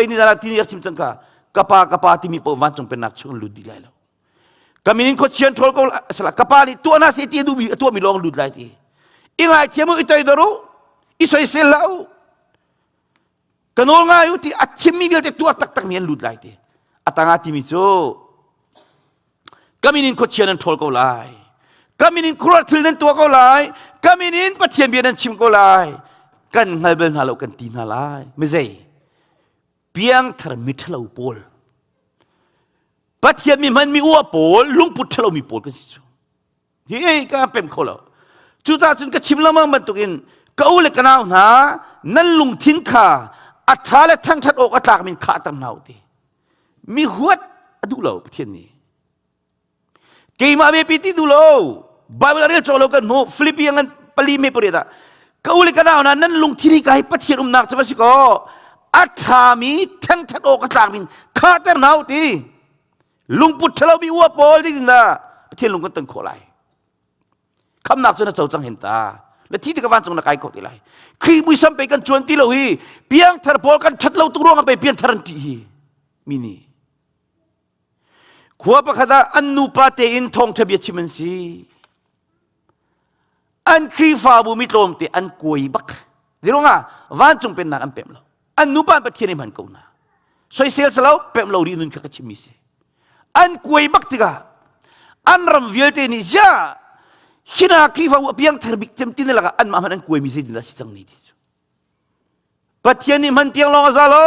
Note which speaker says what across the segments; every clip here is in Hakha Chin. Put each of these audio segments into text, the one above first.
Speaker 1: Pei ni zan ti chim cang ka kapa kapa timi po vancung pennak chung lut dih lai lo. Ka min in khuachian ṭhawl ko sala ka pa nih tuah na si ti duhmi a tuahmi lawng lut lai ti. I ngaithiam u i toidor u i soisel hlah u ka nawl ngai u ti a chimmi vialte tuah taktak mi an lut lai ti. A tangah timi cu ka min in khuachia nan ṭhawl ko lai. Ka min in khuaruah thil nan tuah ko lai. Ka min in Pathian bia nan chim ko lai. Kan hngal bal hna lo kan ti hna lai. Mizei piangthar miṭhalo pawl Pathian mi hman mi ua pawl lungput ṭhalo mi pawl kan si cu. Hi ka pem kho lo. Cucaah cun ka chim lengmang bantukin ka u le ka nau hna nan lungthin kha a ṭha le thangṭhat awk a tlak min khah ter hna u ti. Mi huat a duh lo Pathian nih. Keimah biapi ti duh lo. Bible a rel cawk lo kan hmuh. Philippi ngan pali me pariat ah ka u le ka nau hna nan lungthin hi ka hi Pathian umnak cu va si kaw a ṭhami thangṭhat awk a tlak min khah ter hna u ti. Lungput ṭhalo mi ua pawl ding na Pathian lung kan ton khawh lai. Khamnak cu na co cang hin ta. Na thi tikah vancung na kai kho ti lai. Khrih muisam pei kan cuan ti lo hi piangthar pawl kan ṭhat lo tuk ruangah pei piangthar an ṭih hi mi nih. Khua pakhat ah an nupa tein thawngṭha bia chim an si. An Khrihfabu mi tlawmte an kuai bak. Zeiruangah vancung pennak an pem lo. An nupa an Pathian i hman ko hna. Soisel salo pem lo ri nun kha ka chimmi si. An kuai bak tikah an ram vialte nih zia hina Khrihfabu a piangthar bik cem tin lakah anmah hmanh an kuaimi zeitindah si cang ni ti cu. Pathian nih hman tiang lawng a za lo.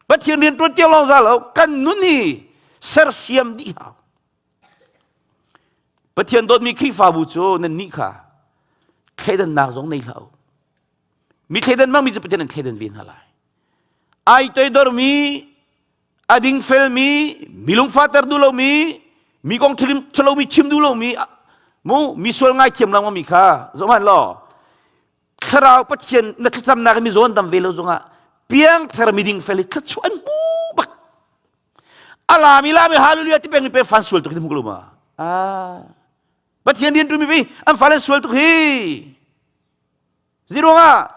Speaker 1: Pathian rian ṭuan tiang lawng za lo. Kan nun hi sersiam dih hau. Pathian dawtmi Khrihfabu cu nan nih kha thleidannak zong nei hlah u. Mi thleidan hmangmi cu Pathian an thleidan ve hna lai. Ai toidormi, a dingfelmi, mi lungfahter duh lomi, mi kong ṭhalomi chim duh lomi, mu mi sual ngaithiam lengmangmi kha zohhmanh law thlarau Pathian na thlacamnak in mi zawn dam ve lo zongah piangthar miding fel hi thluachuah an hmu bak alami lami hallelujah ti peng mi pe fan sual tuk hi hmu ko lo ma ah Pathian rian tu mi an fale sual tuk hi ziruangah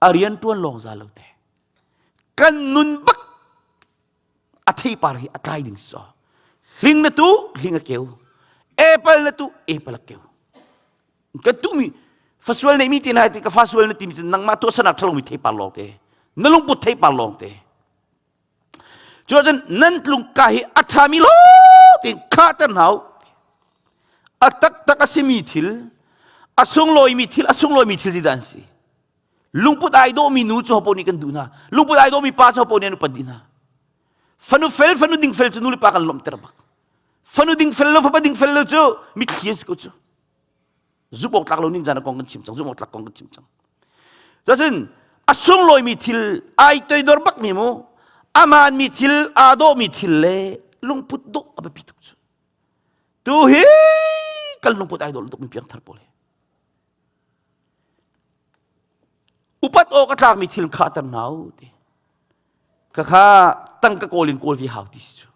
Speaker 1: a rian tuan lawng za lo te kan nun bak a theipar hi a tlai ding so hling na tu hling a keu apple na tu apple a keu ka tu mi fasual nei mi ti na ti ka fasual na ti mi nangmah tuah sanak thalo mi theipar lawng te na lungput theipar lawng te cu cun nan lungka hi a ṭhami lo ti kha ter hna a taktak a simi thil a sunglawimi thil a sunglawimi thil zidah an si lungput ai dawhmi nu cu hopo nih kan duh hna lungput ai dawhmi pa cu hopo nih an upat dih hna fanu fel fanu ding fel cu nu le pa kan lawmhter bak fanu ding fel lo fapa ding fel lo cu mitthli an si ko cu zumh awk tlak lo ning zan kong kan chim cang zumh awk tlak kong kan chim cang cun a sunglawimi thil ai toidor bak mi mu amaan mi thil aa dawh mi thil le lungput dawh a biapi tuk cu tu hi kan lungput ai dawh tuk mi piangthar pawl hi upat awk a tlakmi thil kha ter hna u ti ka kha tangka kawl in kawl vi hau ti si cu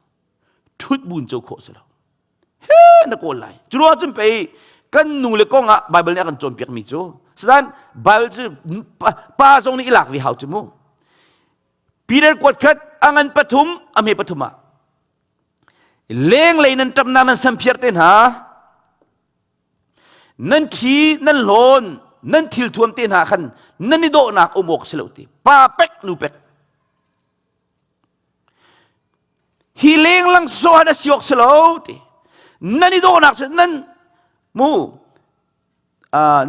Speaker 1: ṭhut bun co khawh si lo he na kawl lai cu ruang cun pei kan nu le kong ah Bible nih a kan cawnpiak mi cu Satan Bible cu pa zong nih i lak ve hau cu mu Peter kuat khat a ngan pathum a hme pathum ah lenglei nan ṭapnak nan samphiar te hna nan ṭhi nan hlawn nan thil thuam te hna khan nan i dawhnak um awk si lo ti pa pek nu pek Hi lenglang sawh na si awk si lo ti. Nan i dawhnak cu nan mu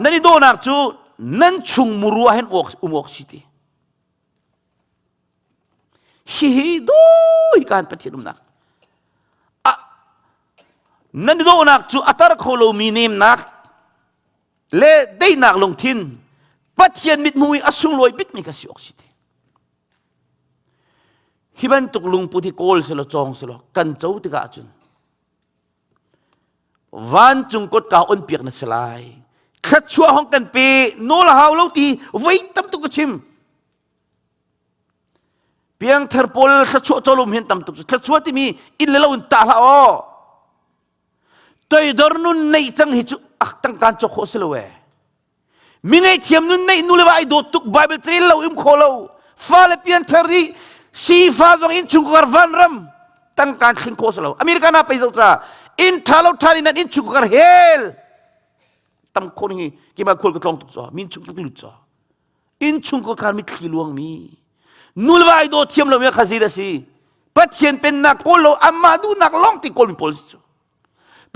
Speaker 1: nan i dawhnak cu nan chung muru ah hin um awk si ti. Hihi doi kan Pathian umnak. Nan i dawhnak cu a tar kho lomi nemnak le deinak lungthin Pathian mithmuh i a sunglawi bikmi ka si awk si ti. Hi bantuk lungput hi kawl selaw cawng selaw kan co tikah cun vancung kotka on piak na si lai. Thluachuah hong kan pe nawl a hau lo ti voi tam tuk ka chim. Piangthar pawl thluachuah colum hin tam tuk cu thluachuah timi inn le lo in tah hlah aw. Toidor nun neih cang hi cu ak tangkaan cawk khawh si lo ee. Mi ngaihthiam nun neih nu le va ai dawt tuk Bible trail lo im kho lo. Fale pianthar dih sifa zong in chungkhar vanram tangkaan thling kho lo. America na pei zo ca in tha lo tha in in chungkhar hel tam khon hi kima khul ka tlong tuk cho min chung tuk lut cho in chungkhar mitthli luang mi nulva ai do thiam lo mi kha si da si Pathian pennak kawl lo amah duhnak lawng ti kawl mi pawl si cu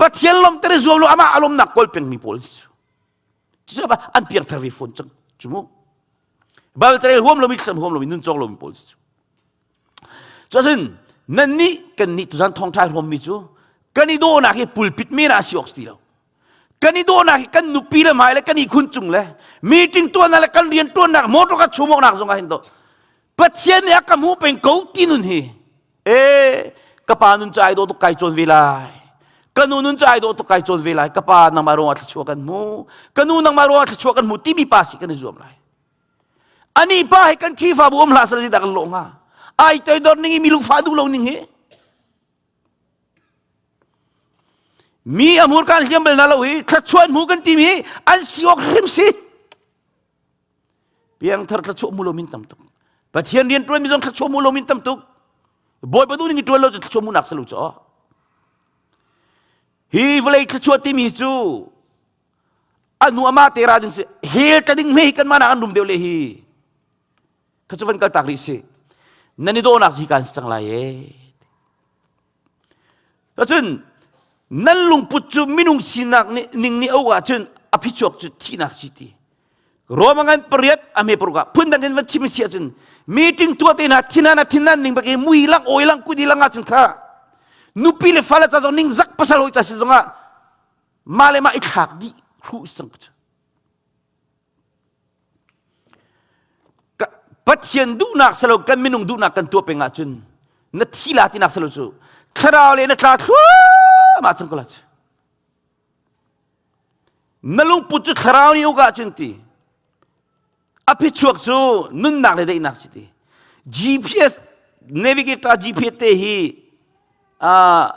Speaker 1: Pathian lawmter i zuam lo amah a lawmnak kawl peng mi pawl si cu cu an piangthar ve fawn cang cu mu Bible carel huam lomi thlacam huam lomi nun cawng lomi pawl si cu Cuacun nannih kan nih tuzan thawngṭha hrawmmi cu kan i dawhnak hi pulpit men ah si awk si ti lo. Kan i dawhnak hi kan nupi le hmai le kan ihkhun cung le meeting tuahnak le kan rian tuannak motor ka chumawknak zong ah hin to Pathian nih a ka hmuh peng ko ti nun hi e ka pa nun cu ai dawh tuk kai cawn ve lai ka nu nun cu ai dawh tuk kai cawn ve lai ka pa nangmah ruangah thluachuah kan hmu ka nu nangmah ruangah thluachuah kan hmu timi pa si kan i zuam lai Ani pa he kan Khrihfabu um hlah sal dah kan lawh hnga. Ai toidor ning i mi lungfah duh lo ning hi. Mi a hmur kan hliam bal na lo hi thluachuah hmu kan timi hi an si awk hrim si. Piangthar thluachuah hmu lo min tam tuk. Pathian rian tuan mi zong thluachuah hmu lo min tam tuk. Bawipa duh ning i tuan lo cu thluachuah hmuhnak si lo cu. Hi vawlei thluachuah timi cu a nu ama te ra ding si hel ta ding hme kan mana an rum deuh le hi kha cu van kal tak rih si nan i dawhnak hi kan cang lai e cun nan lungput cu minung sinak ning nih au ahcun a phichuak cu thihnak si ti Roma ngan pariat a me paruk ah phundang in van chim si ahcun meeting tuah te hna thinan a thinan ning bak i mui lang oi lang kudi lang ahcun kha nupi le fale ca zong ning zak pasal hoi ca si zongah mah le mah i thlak dih hruh cang Pathian duhnak selo kan minung duhnak kan tuah peng ahcun na thi la tinak selo cu thlarau le na tla thluahmah cang ko la cu na lungput cu thlarau nih uk ahcun ti a phichuak cu nunnak le daihnak si ti GPS navigator GPS te hi uh,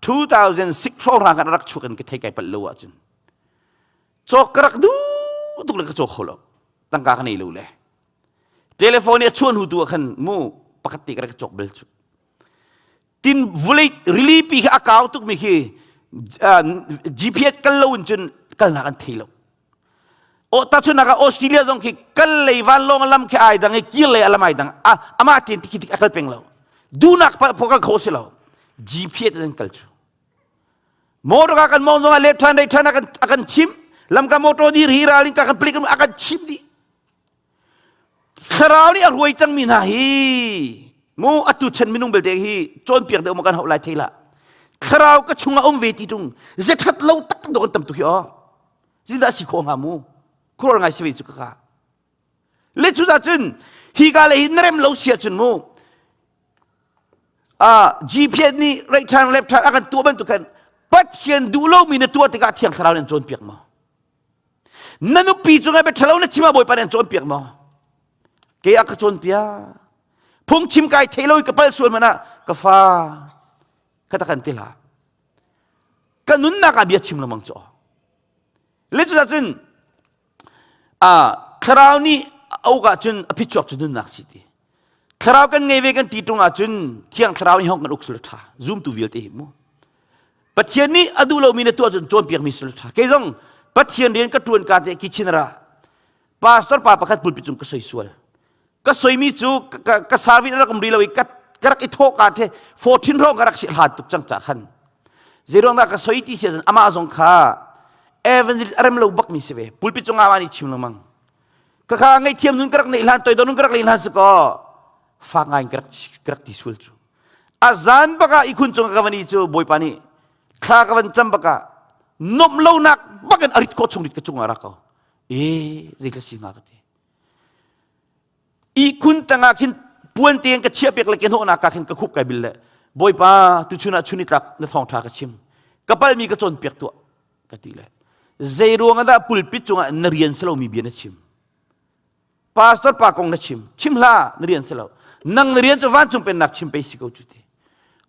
Speaker 1: 2006 hrawng kan rak chuak in ka thei kai palh lo ahcun cawk ka rak duh tuk le ka cawk kho lo tangka ka nei lo le telephone i a chuan hu tu ah khan mu pakhat te ka rak cawk bel cu tin vulei rili pi khi a kau tuk mi khi GPS kal lo in cun kalnak an thei lo O tachunak ah Australia zong khi kal lei vanlawng lam khi ai dang i kir lei alam ai dang a amah tin tikhi tik a kal peng lo dunak pa kal kho si lo GPS an kal cu motor ka kan mong zong ah left turn right turn akan akan chim lamka motor dir hi ralin ka kan plik akan chim di thlarau nih a ruai cang mi hna hi mu atu chan minung belte hi cawnpiak deuh ma kan hau lai thei la thlarau ka chungah um ve ti tung ze that lo tak tak do kan tam tu hi o Zeidah si khawh hnga mu? Khuaruah ngai si ve cu ka. Le cu cun hi ka le hi na rem lo sia cun mu. Ah GPS nih right turn left turn a kan tuah bantuk khan Pathian duh lomi na tuah tikah Thiang Thlarau nih an cawnpiak maw? Na nupi cungah bia ṭhalo na chim ah Bawipa nih an cawnpiak maw? Kei a ka cawnpiak. Phungchim kai thei lo i ka pal sual man ah ka fa ka ta kan ti hlah. Ka nunnak ah bia chim lengmang cu. Le cu cun thlarau nih a uk ahcun a phichuak cu nunnak si ti. Thlarau kan ngei ve kan ti ṭung ahcun thiang thlarau nih hong kan uk sul ṭha. Zumtu vialte hi mu. Pathian nih a duh lomi na tuah cun cawnpiakmi sul ṭha. Kei zong Pathian rian ka ṭuan ka te kitchen ra pastor pa pakhat pulpit cung ka soi sual. Ka soimi cu ka service rak um rih lo i ka rak i thawh ka the 14 hrawng ka rak si hlat tuk cang ca khan zeiruang dah ka soi ti si ahcun amah zong kha evangelist a rem lo bak mi si ve pulpit cung ah nih chim lengmang ka kha ngaihthiam nun ka rak neih hlan toidor nun ka rak neih hlan si kaw fak ngai in ka rak ka rak ti sual cu a zan bak ah ikhun cung ka van i cu bawipa nih thla ka van cam bak ah nomh lonak bak in a rit khawh chung rit ka cung ah rak ko e zeitla si hnga ka ti Ihkhun tangah khin puan tein ka chiah piak le ke hnawhnak ka khin ka khup kai bil le Bawipa tuchun ah chun i tlak na thawngṭha ka chim ka palmi ka cawnpiak tuah ka ti le zei ruang ah dah pulpit cungah na rian si lomi bia na chim pastor pa kong na chim chim hlah na rian si lo nang na rian cu vancung pennak chim pei si ko cu ti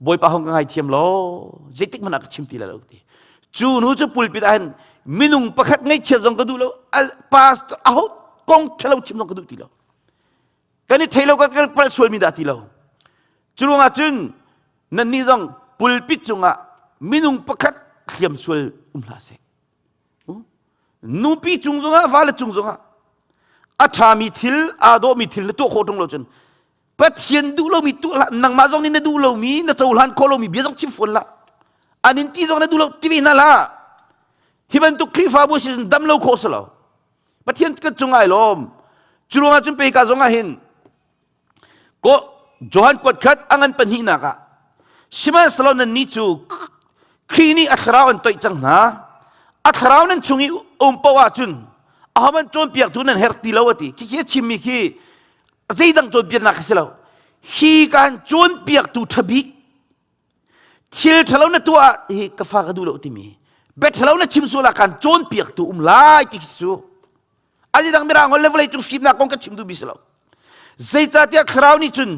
Speaker 1: Bawipa hong ka ngaithiam law zeitik hmanh ah ka chim ti lai lo ti cu hnu cu pulpit ah hin minung pakhat ngaihchiat zong ka duh lo pastor aho kong ṭhalo chim zong ka duh ti lo. Kan i thei lo kan kan palh sualmi dah ti lo. Cu ruangah cun nannih zong pulpit cungah minung pakhat hliam sual um hlah seh. Nupi cung zongah vale cung zongah a ṭhami thil aa dawhmi thil na tuah khawh ṭung lo cun Pathian duh lomi tuah hlah nangmah zong nih na duh lomi na cohlan khawh lomi bia zong chim fawn hlah an in ti zong na duh lo ti ve hna hlah hi bantuk Khrihfabu si cun dam lo khawh si lo Pathian kan cung ai lawm cu ruangah cun peka zong ah hin ko Johan kuat khat a ngan pahnihnak ah sihmanhsehlaw nannih cu Khrih nih a thlarau an toih cang hna a thlarau nan chung i um paoh ahcun ahohmanh cawnpiaktu nan herh ti lo a ti khi khi a chimmi khi zeidang cawnpiaknak a si lo hi kan cawnpiaktu ṭhabik thil ṭhalo na tuah hi ka fa ka duh lo timi bia ṭhalo na chim sual ah kan cawnpiaktu um lai ti khi cu a dang mirang hol le vawlei cung fimnak kong ka chim duhmi si lo zeicahtiah thlarau nih cun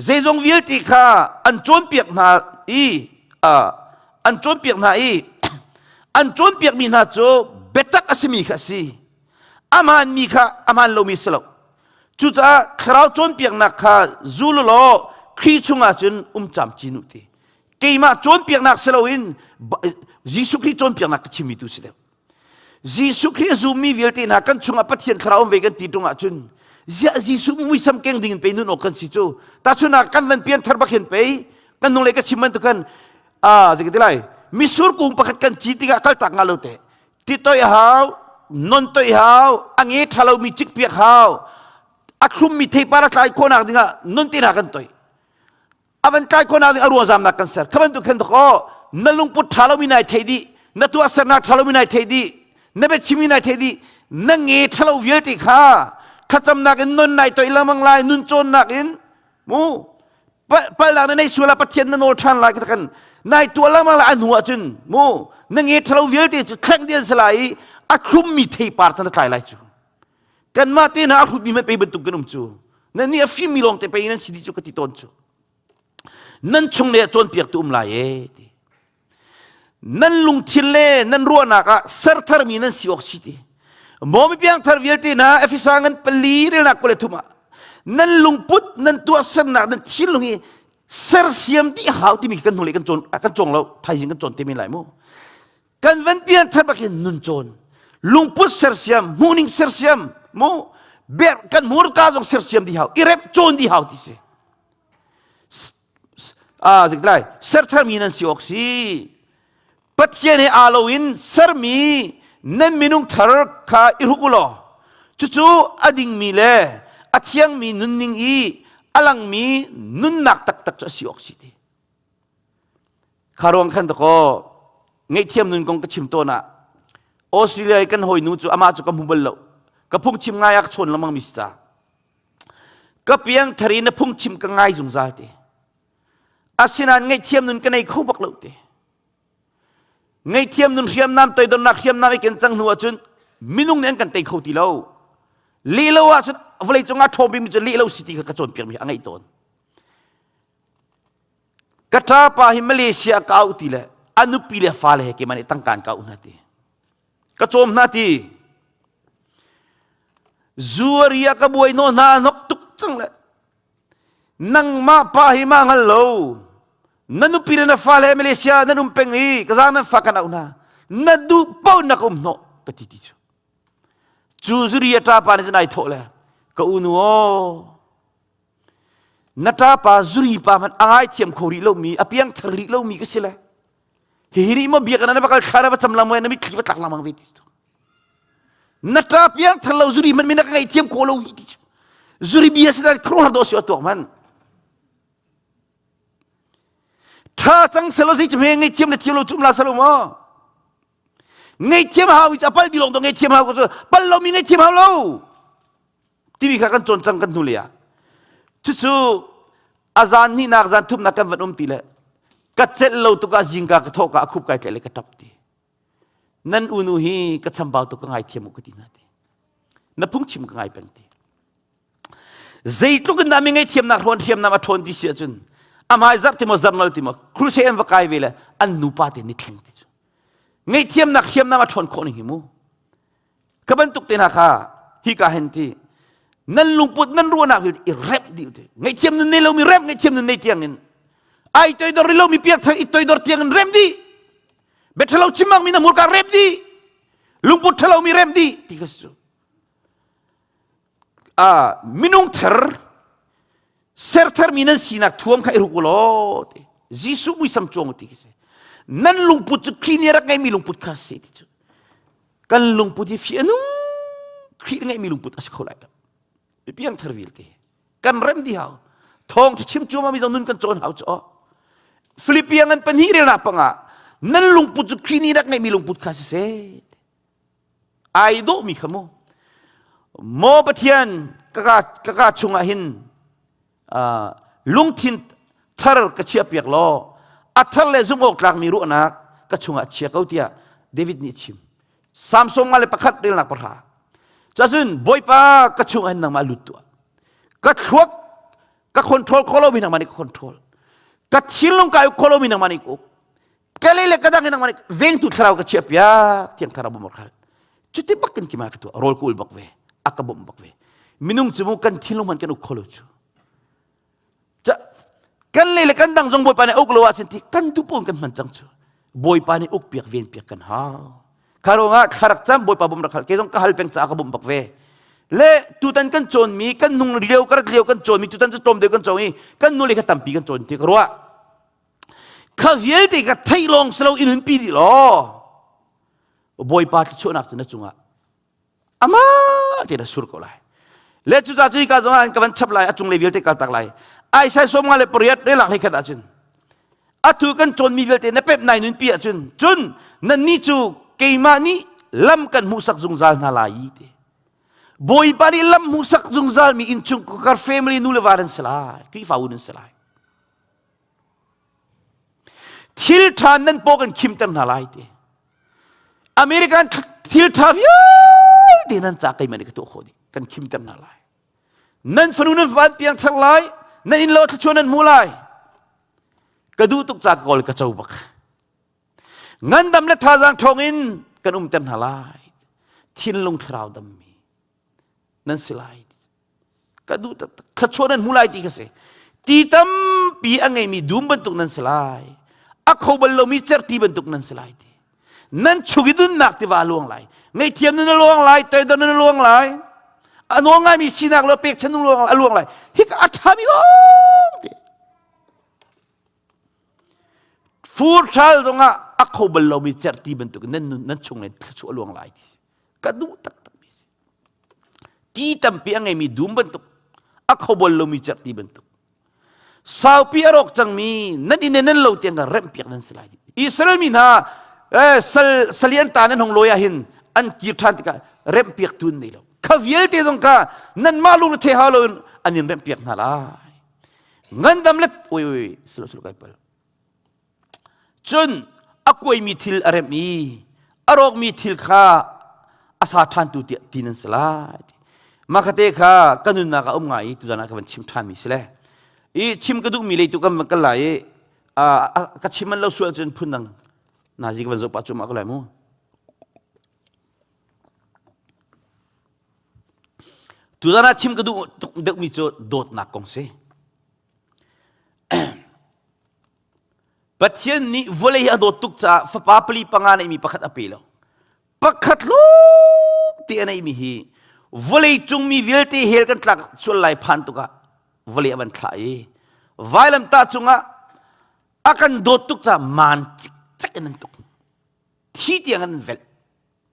Speaker 1: zeizong vialte kha an cawnpiak hna i an cawnpiak hna i an cawnpiakmi hna cu biatak a simi kha a si a hmaanmi kha a hmaan lomi si lo Cucaah thlarau cawnpiaknak kha zul law Khrih chungah cun um camcin u ti. Keimah cawnpiaknak si loin Jesuh Khrih cawnpiaknak ka chimmi tu si deuh. Jesuh Khrih a zummi vialte hna kan chungah Pathian thlarau um ve kan ti ṭung ahcun ziah Jesuh muisam keng ding in pei nun awk kan si cu. Tahchunhnak kan van pian thar bak hin pei kan nung le ka chim bantuk khan ah zei ka ti lai misur kung pakhat kan ci tikah kaltak nga lo te ti toi hau non toi hau a nge ṭha lomi cikpiak hau a thlummi theipar a tlai khawhnak dingah non te hna kan toi a van tlai khawhnak ding a ruazamnak kan ser kha bantuk khan aw na lungput ṭha lomi nai thei dih na tuahsernak ṭha lomi nai thei dih na biachimmi nai thei dih na nge ṭha lo vialte kha thlacamnak in non nai toi lengmang lai nun cawnnak in mu palnak na nei sual ah Pathian na nawl ṭhan lai kan nai tuah lengmang lai a hnu ahcun mu na nge ṭhalo vialte cu thleng dih an si lai i a thlummi theipar tan a tlai lai cu kanmah te hna a hrutmi hmanh pei bantuk kan um cu nan nih a fimmi lawng te pei nan si dih cu ka ti tawn cu nan chung le cawnpiaktu um lai e ti Nan lungthin le nan ruahnak ah sertharmi nan si awk si ti. Maw mi piangthar vialte hna Efesa ngan pali relnak 23 ah nan lungput nan tuahsernak nan thinlung hi sersiam dih hau timi kan hnulei kan cawn kan cawng lo thaizing kan cawn te men lai mu kan van piangthar bak hin nun cawn lungput sersiam hmuhning sersiam mu ber kan hmurka zong sersiam dih hau i rep cawn dih hau ti si ah ziklai sertharmi nan si awk si Pathian he aa loin sermi nan minung thar kha i hruk u law cucu a dingmi le a thiangmi nunning i a langmi nunnak taktak cu a si awk si ti kha ruang khan dakaw ngaihthiam nun kong ka chim tawn ah Australia i kan hawinu cu amah cu ka hmu bal lo ka phungchim ngai ah ka chawn lengmang mi si ca Ka piangthar i na phungchim ka ngai zungzal te. Asinain ngaihthiam nun ka nei kho bak lo te. Ngaihthiam nun hriamnam toidornak hriamnam i ken cang hnu ahcun minung nih an kan tei kho ti lo. Leh lo ahcun vawlei cung ah ṭhawm bikmi cu leh lo si ti kha ka cawnpiakmi a ngeih tawn. Ka ṭapa hi Malaysia ka auh ti le a nupi le fale he keimah nih tangka an ka auh hna ti. Ka cawm hna ti. Zuari ah ka buai hnawh hna hnok tuk cang le nangmah pa hi ma hngal lo na nupi le na fale Malaysia nan um peng i ka zaang nan fa kan auh hna na duh paoh na ka um hnawh ka ti ti cu cu zuri a ṭapa nih cun ai thawh le ka unu aw na ṭapa zuri pa hmanh a ngaithiam kho rih lomi a piangthar rih lomi ka si le hihi nih maw biakinn ah na va kal thla na va cam lam na mitthli va tlak lengmang ve ti na ṭa piang thar lo zuri man mi na ka ngaihthiam khawh lo hi ti zuri bia si dan khuaruahhar dawh si tuak man tha cang selo zei cu hme ngaihthiam le thiam lo cum la salo maw ngaihthiam hau i a pal bi lawng to ngaihthiam hau ko cu pal lo mi ngaihthiam hau lo timi kha kan cawn cang kan hnu lei ah cucu a zan hnihnak zan thumnak kan van um ti le ka celh lo tuk ah zingka ka thawh ka a khup kai tlaih le ka ṭap ti nan unu hi ka chambau tuk ka ngaithiam u ka ti hna ti na phungchim ka ngai peng ti zeitluk in dah mi ngaihthiamnak hrawn hriamnam a ṭhawn ti si ahcun amai zarh ti maw zarh nal ti maw crusade an va kai ve le an nupa te ni thleng ti cu ngaihthiamnak hriamnam a ṭhawn khawh ning hi mu ka bantuk te hna kha hi ka hen ti. Nan lungput nan ruahnak vialte i remh dih u. Ngaihthiam nun nei lomi remh, ngaihthiam nun nei tiang in. Ai toidor rih lomi piak thang i toidor tiang in remh dih. Bia ṭhalo chim mi na hmurka remh dih. Lungput ṭhalo mi remh dih ti kha si cu. Ah, minung thar sertharmi nan sinak thuam kha i ruk u law ti Jesuh muisam cuang u ti khi si nan lungput cu Khrih nih a rak ngeimi lungput kha si ti cu kan lungput hi fi a nung Khrih ngeimi lungput a si kho lai lo piang thar vialte kan rem di hau thawng chim cuama mi zong nun kan cawn hau cu Philippian an pahnih relnak pangah nan lungput cu Khrih nih rak ngeimi lungput kha si seh ai dawhmi kha mu maw Pathian ka ka chungah hin lungthin thar ka chiah piak law a thar le zumh awk tlakmi ruahnak ka chungah chia ko tiah David nih chim Samson nga le pakhat relnak pahra cacun Bawipa ka chungah hin nangmah lut tuah ka thluak ka control kho lomi nangmah nih ka control ka thinlung ka uk kho lomi nangmah nih ka uk ka lei le ka dang in nangmah nih vengtu thlarau ka chiah piak tiang thlarau bawm khal cuti bak kan kima ka tuah rawl ka ul bak ve a ka bawmh bak ve minung cu mu kan thinlung hman kan uk kho lo cu kan lei le kan dang zong bawipa nih uk lo ahcun ti kan duh pawn kan hman cang cu bawipa nih uk piak ven piak kan hau kha thlarak cam bawipa bawm rak hal ke zong ka hal peng caah ka bawmh bak ve le tutan kan cawnmi kan nung lio ka rat lio kan cawnmi tutan cu tlawm deuh kan cawng i kan nu le kha tampi kan cawn ti ka ruah Kha vialte ka theih lawng si lo in hunpi dih law Bawipa thluachuahnak cu na cungah amah tein a sur ko lai. Le cucaah cu hika zongah ka van chap lai a cunglei vialte kal tak lai. Aisai som nga le pariat relak hlei khat ahcun atu kan cawnmi vialte na pep nai nunpi ahcun cun nannih cu keimah nih lam kan hmuhsak zungzal hna lai i ti. Bawipa nih lam hmuhsak zungzalmi innchungkhar family nu le va nan si lai, Khrihfabu nan si lai. Thil ṭha nan paw kan khimter hna lai ti. American thil ṭha vialte nan ca keimah nih ka tuah khawh dih. Kan khimter hna lai. Nan fanu nan fapa an piangthar lai. Nan inn lo thluachuah nan hmu lai. Ka duh tuk ca ka kawl ka co bak. Ngandam le thazaang ṭhawng in kan umter hna lai. Thinlung thlarau dammi nan si lai. Ka duh taktak. Thluachuah nan hmu lai ti ka si. Ti tampi a ngeimi dum bantuk nan si lai. A kho bal lomi cerhti bantuk nan si lai ti. Nan chung i nunnak tiva a luang lai. Ngaihthiam nun a luang lai, toidor nun a luang lai. A nuang ngaimi sinak le pekchan nun a luang lai. Hika a ṭhami lawng te. Fur ṭhal zongah a kho bal lomi cerhti bantuk nan nun nan chung in thluachuah a luang lai ti si. Ka duh taktak mi si. Ti tampi a ngeimi dum bantuk, a khobol lomi cerhti bantuk. Saupi a rawk cangmi nan inn nan lo tiang ka remhpiak nan si lai. Israel mi hna eh, sal salian ta nan hong lawi ah hin an kir ṭhan tikah remhpiak tu an nei lo. Kha vialte zong kha nanmah lung the hau loin an in remhpiak hna lai. Ngandam le oi oi silo silo kai pal. Cun a kuaimi thil a remh i a rawkmi thil kha a sa ṭhantu tiah ti nan si lai. Mah khate kha ka nunnak ah um ngai i tuzan ah ka van chim ṭhanmi si le. I chim ka duhmi lei tu kan van kal lai i ka chim man lo sual cun phun dang nazi ka van zoh pah cu mah ko lai mu. Tuzan ah chim ka duh tuk deuhmi cu dawtnak kong si. Pathian nih vawlei hi a dawt tuk caah fapa pali panga neihmi pakhat a pe lo. Pakhat lawng te a neihmi hi vawlei cung mi vialte hell kan tlak sual lai phan tukah vawlei a van thlah i vailamtah cungah a kan dawt tuk caah maan cikcek in an tuk. Thi tiang an velh.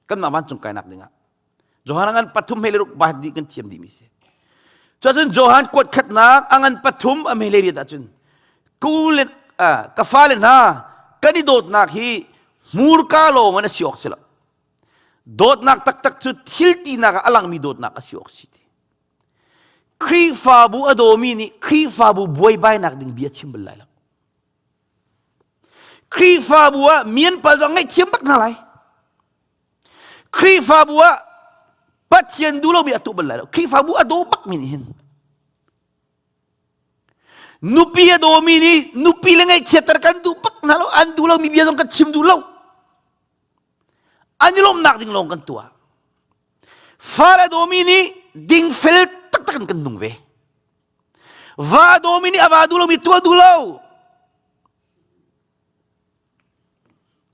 Speaker 1: Kanmah vancung kainak dingah. Johan ngan pathum he le ruk bah dih kan thiam dihmi si. Cuacun Johan kuat khatnak a ngan pathum a mele riat ahcun ku le ka fale hna kan i dawtnak hi hmurka lawng in a si awk si lo. Dawtnak taktak cu thil tinak ah a langmi dawtnak a si awk si ti. Khrihfabu a dawmi nih Khrihfabu buaibainak ding bia chim bal lai lo. Khrihfabu ah mian pal zong ngaihthiam bak hna lai. Khrihfabu ah Pathian duh lomi a tuah bal lai lo. Khrihfabu a daw bakmi nih hin nupi a dawmi nih nupi le ngaihchiatter kan duh bak hna lo an duh lomi bia zong kan chim duh lo an i lawmhnak ding lawng kan tuah fale dawmi nih dingfel taktak. taktak in kan nung ve. Va dawmi nih a va duh lomi tuah duh lo.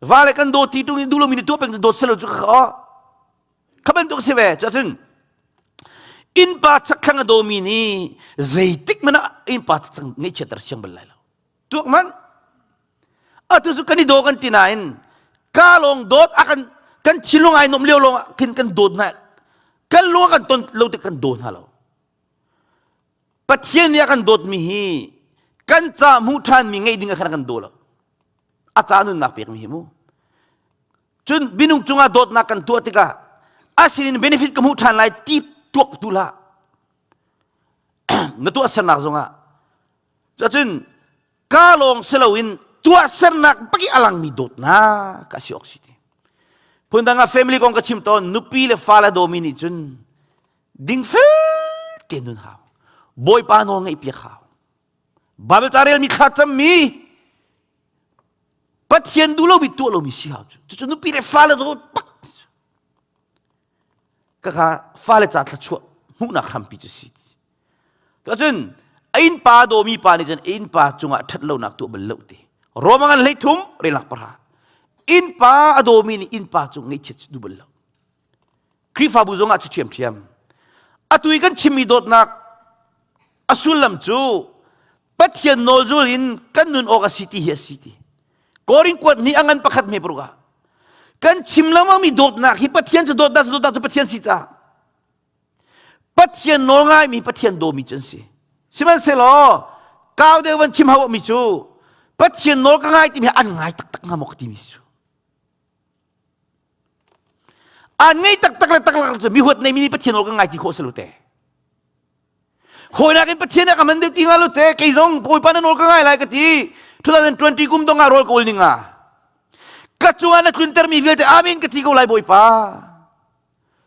Speaker 1: Va le kan dawt ti tung in duh lomi nih tuah peng dawt selo cu ka kha kha bantuk si ve. Cuacun innpa chakthlang a dawmi nih zeitik hmanh ah innpa chakthlang ngaihchiatter siang bal lai lo. Tuak hmanh. Atu cu kan i daw kan ti nain ka lawng dawt a kan kan thinlung ai nuam lio lawng ah khin kan dawt hna kan lung a kan ton lo tik kan daw hna lo. Pathian nih a kan dawtmi hi kan ca hmuh ṭhanmi ngeih ding ah khan a kan daw lo. A ca nunnak pekmi hi mu. Cun minung cungah dawtnak kan tuah tikah a sinin benefit ka hmuh ṭhan lai ti tuak tu hlah. Na tuahsernak zongah Cuacun ka lawng si loin tuahsernak bak i a langmi dawtnak a si awk si ti. Phundang ah family kong ka chim tawn nupi le fale dawmi nih cun dingfel te nun hau. Bawipa nawl ngaih piak hau. Bible ca relmi thla cammi Pathian duh lomi tuah lomi si hau cu. Cucu nupi le fale dawt bak. Kaka fale ca thluachuah hmuhnak hrampi cu si. Cun a innpa dawmi pa nih cun innpa cungah ṭhat lonak tuah bal lo ti. Roma ngan 13 relak pahra. Innpa a dawmi nih innpa cung ngaihchiat duh bal lo. Khrihfabu zongah cu ṭhiamṭhiam. Atu i kan chimmi dawtnak a sullam cu Pathian nawl zul in kan nun awk a si ti hi a si ti. Korin kuat nih a ngan pakhat hme paruk ah kan chim lengmangmi dawtnak hi Pathian cu dawtnak cu dawtnak cu Pathian si caah Pathian nawl ngaimi Pathian dawmi cu an si. Sihmanhsehlaw kau deuh van chim hau mi cu Pathian nawl ka ngai timi an ngai taktak hnga maw ka timi cu. An ngei taktak le taktak cu mi huat nei mi nih Pathian nawl ka ngai ti khawh si lo te. Hawinak in Pathian a ka man deuh ti hnga lo te kei zong Bawipa na nawl ka ngai lai ka ti 2020 kum dong ah rawl ka ul ning ah ka cungah na tluntermi vialte amen ka ti ko lai Bawipa.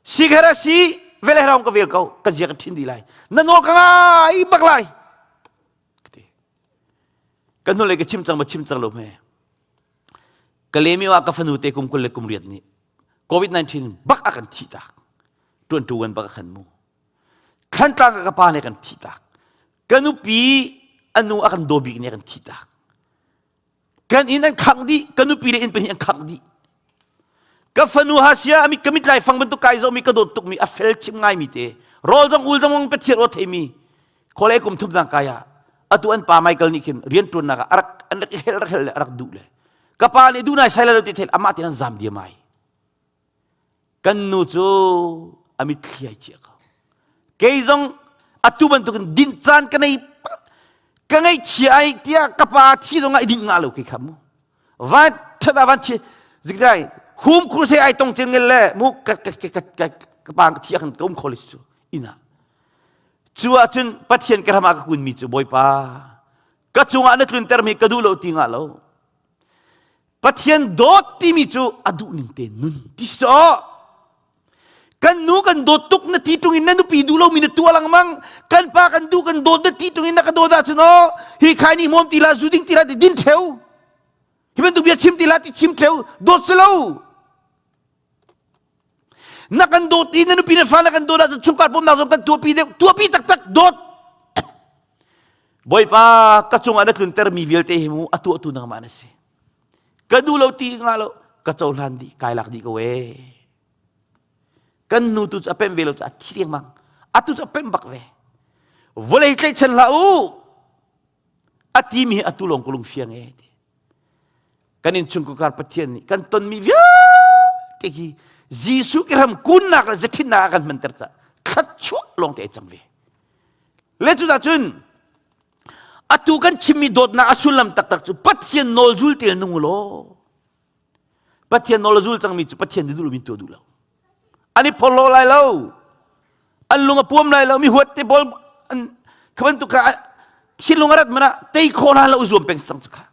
Speaker 1: Sikhera si vele hraung ka vel ko ka zia ka thin di lai na nawl ka ngai bak lai ka ti kan hnulei ka chim cang ma chim cang lo hme ka lemi wa ka fanu te kum kul le kum riat nih covid-19 bak a kan thi tak tuan tu wan bak a kan mu thlantlang ka pa nih kan thi tak ka nupi anu a kan daw bik nih a kan thi tak Kan inn an khangh dih, ka nupi le inn pahnih an khangh dih. Ka fanu hasia amit ka mit lai fang bantuk kai zomi ka dawt tukmi a fel chim ngaimi te rawl zong ul zong pathian aw theimi khawlei kum thum dang kai ah atu an pa Michael nih khin rian ṭuannak ah arak an rak hel rak hel le arak duh le ka pa nih duh nai sai lo ti thel amah tin an zam diam ai Kan nu cu a mitthli ai cia ko. Kei zong atu bantukin dinh caan ka nei ka ngaihchia ai tiah ka pa thi zong ah i dinh ngah lo kei kha mu. Van that ah van chi zikzai hum khur se ai tong cin ngel le mu ka ka ka ka ka pa thi ah khan ka um kho le cu ina. Cu ahcun Pathian ka ram ah ka kun mi cu Bawipa ka cungah na tlunter mi ka duh lo ti ngah lo. Pathian dawt timi cu a duh ning te nun ti sawh. Kan nu kan dawt tuk na ti tung in na nupi duh lomi na tuah lengmang. Kan pa kan duh kan dawt na ti tung in na ka dawt ahcun aw hi khai ni hmawm ti la zu ding ti la ti din theu. Hi bantuk bia chim ti la ti chim theu dawt si lo. Na kan dawt i na nupi na fa na kan dawt ahcun chungkhar pumnak zong kan tuahpi deuh tuahpi taktak dawt. Bawipa ka cungah na tluntermi vialte hi mu a tuahtu nangmah na si. Ka duh lo ti ngah lo ka cohlan dih kai lak dih ko ee. Kan nu tu cu a pemh ve lo cu a thi dengmang. Atu cu a pemh bak ve. Vawlei tlaihchan hlah u. A timi hi atu lawng ka lung fiang ee ti. Kan innchungkhar Pathian nih kan tonmi vialte hi Jesuh ki ram kunnak le zathinnak a kan hmanter caah thluachuah lawng te ai cang ve. Le cucahcun atu kan chimmi dawtnak a sullam taktak cu Pathian nawl zul te nung law Pathian nawl a zul cangmi cu Pathian nih duh lomi tuah duh lo. An i phorhlaw lai lo. An lung a puam lai lo. Mi huat te pawl an kha bantuk kha thinlung a rat man ah tei khawh hna lo zuam peng sang cu kha.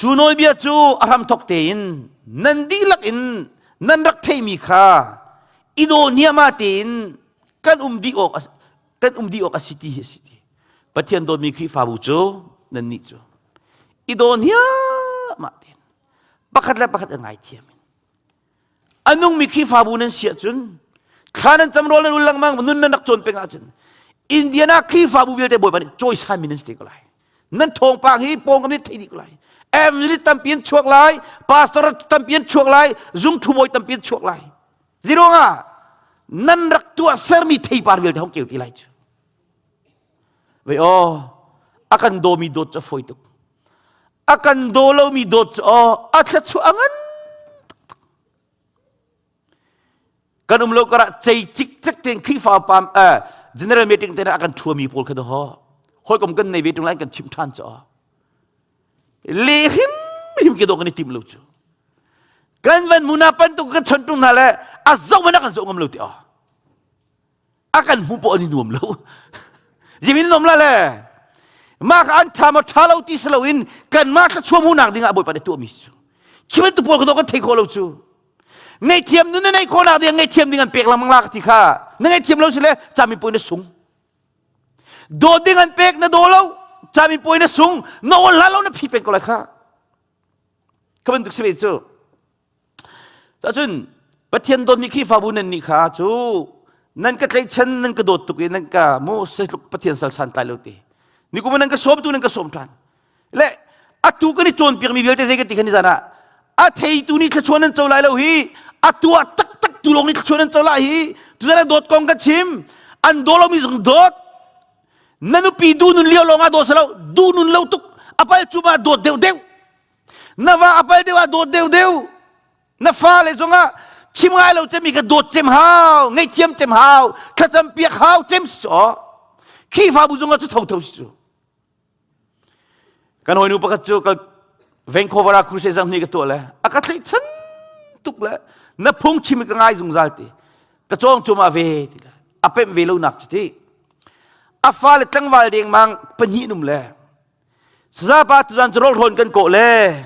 Speaker 1: Cu nawlbia cu a hramthawk tein nan dihlak in nan rak theimi kha i daw hniahmah tein kan um dih awk kan um dih awk a si ti hi a si ti. Pathian dawtmi Khrihfabu cu nannih cu i daw hniahmah tein pakhat le pakhat a ngaithiam in a nungmi Khrihfabu nan si ahcun. Thla nan cam rawl nan ul lengmang nun nan rak cawn peng ahcun Indiana Khrihfabu vialte Bawipa nih cawisan mi nan si te ko lai. Nan thawngpang hi pawngkam nih theih dih ko lai. Evangelist tampi an chuak lai, pastor tampi an chuak lai, zungthu bawi tampi an chuak lai. Ziruangah nan rak tuah sermi theipar vialte hong keu ti lai cu. Vei aw, a kan dawmi dawt cu a fawi tuk. A kan daw lomi dawt cu aw, a thluachuah a ngan Kan um lo karah cei cikcek tein Khrihfa pam general meeting te a kan ṭhuami pawl kha daw hawikom kan nei ve ṭung lai kan chim ṭhan cu le hrim hrim ke do kan i tim lo cu kan van muna pan tuk kan chon ṭung hna le a zoh man kan zoh ngam lo ti aw a kan hmu pawh an i nuam lo zimin nuam la le mah kha an ṭha maw ṭha lo ti si loin kanmah thluachuah hmuhnak dingah Bawipa nih tuahmi cu khi bantuk pawl ka kan thei khawh lo cu ngaihthiam nun na neih khawhnak ding ngaihthiam ding an pek lengmang la ka ti kha na ngaihthiam lo si le cami puai na sung dawt ding an pek na daw lo cami puai na sung na ol hla lo na phi peng ko lai kha ka bantuk si ve cu Cun Pathian dawtmi Khrihfabu nan nih kha cu nan ka tlaihchan nan ka dawt tuk i nan ka mu zeitluk Pathian sal santlai lo ti. Nikum nan ka sawm tu nan ka sawm ṭhan. Le atu kan i cawnpiakmi vialte zei kan ti khan ni zan ah a theitu nih thluachuah nan co lai lo hi a tuah taktak tu lawng nih thluachuah nan co lai hi tuzan ah dawt kong ka chim an daw lomi zong dawt na nupi du nun lio lawng ah daw selo du nun lo tuk apal cu ma dawt deuh deuh Na va a pal deuh ah dawt deuh deuh. Na fale zongah chim ngai lo cemi ka dawt cem hau, ngaihthiam cem hau, thlacam piak hau cem si cu. Khrihfabu zongah cu thotho si cu. Kan hawinu pakhat cu ka Vancouver ah crusade zang hnih ka tuah le a ka tlaihchan tuk le na phung chim ka ngai zungzal ti ka cawng cuma ve ti le a pemh ve lo nak cu ti a fale tlangval dengmang pahnih num le Sazapa tuzan cu rawlhrawn kan kawh le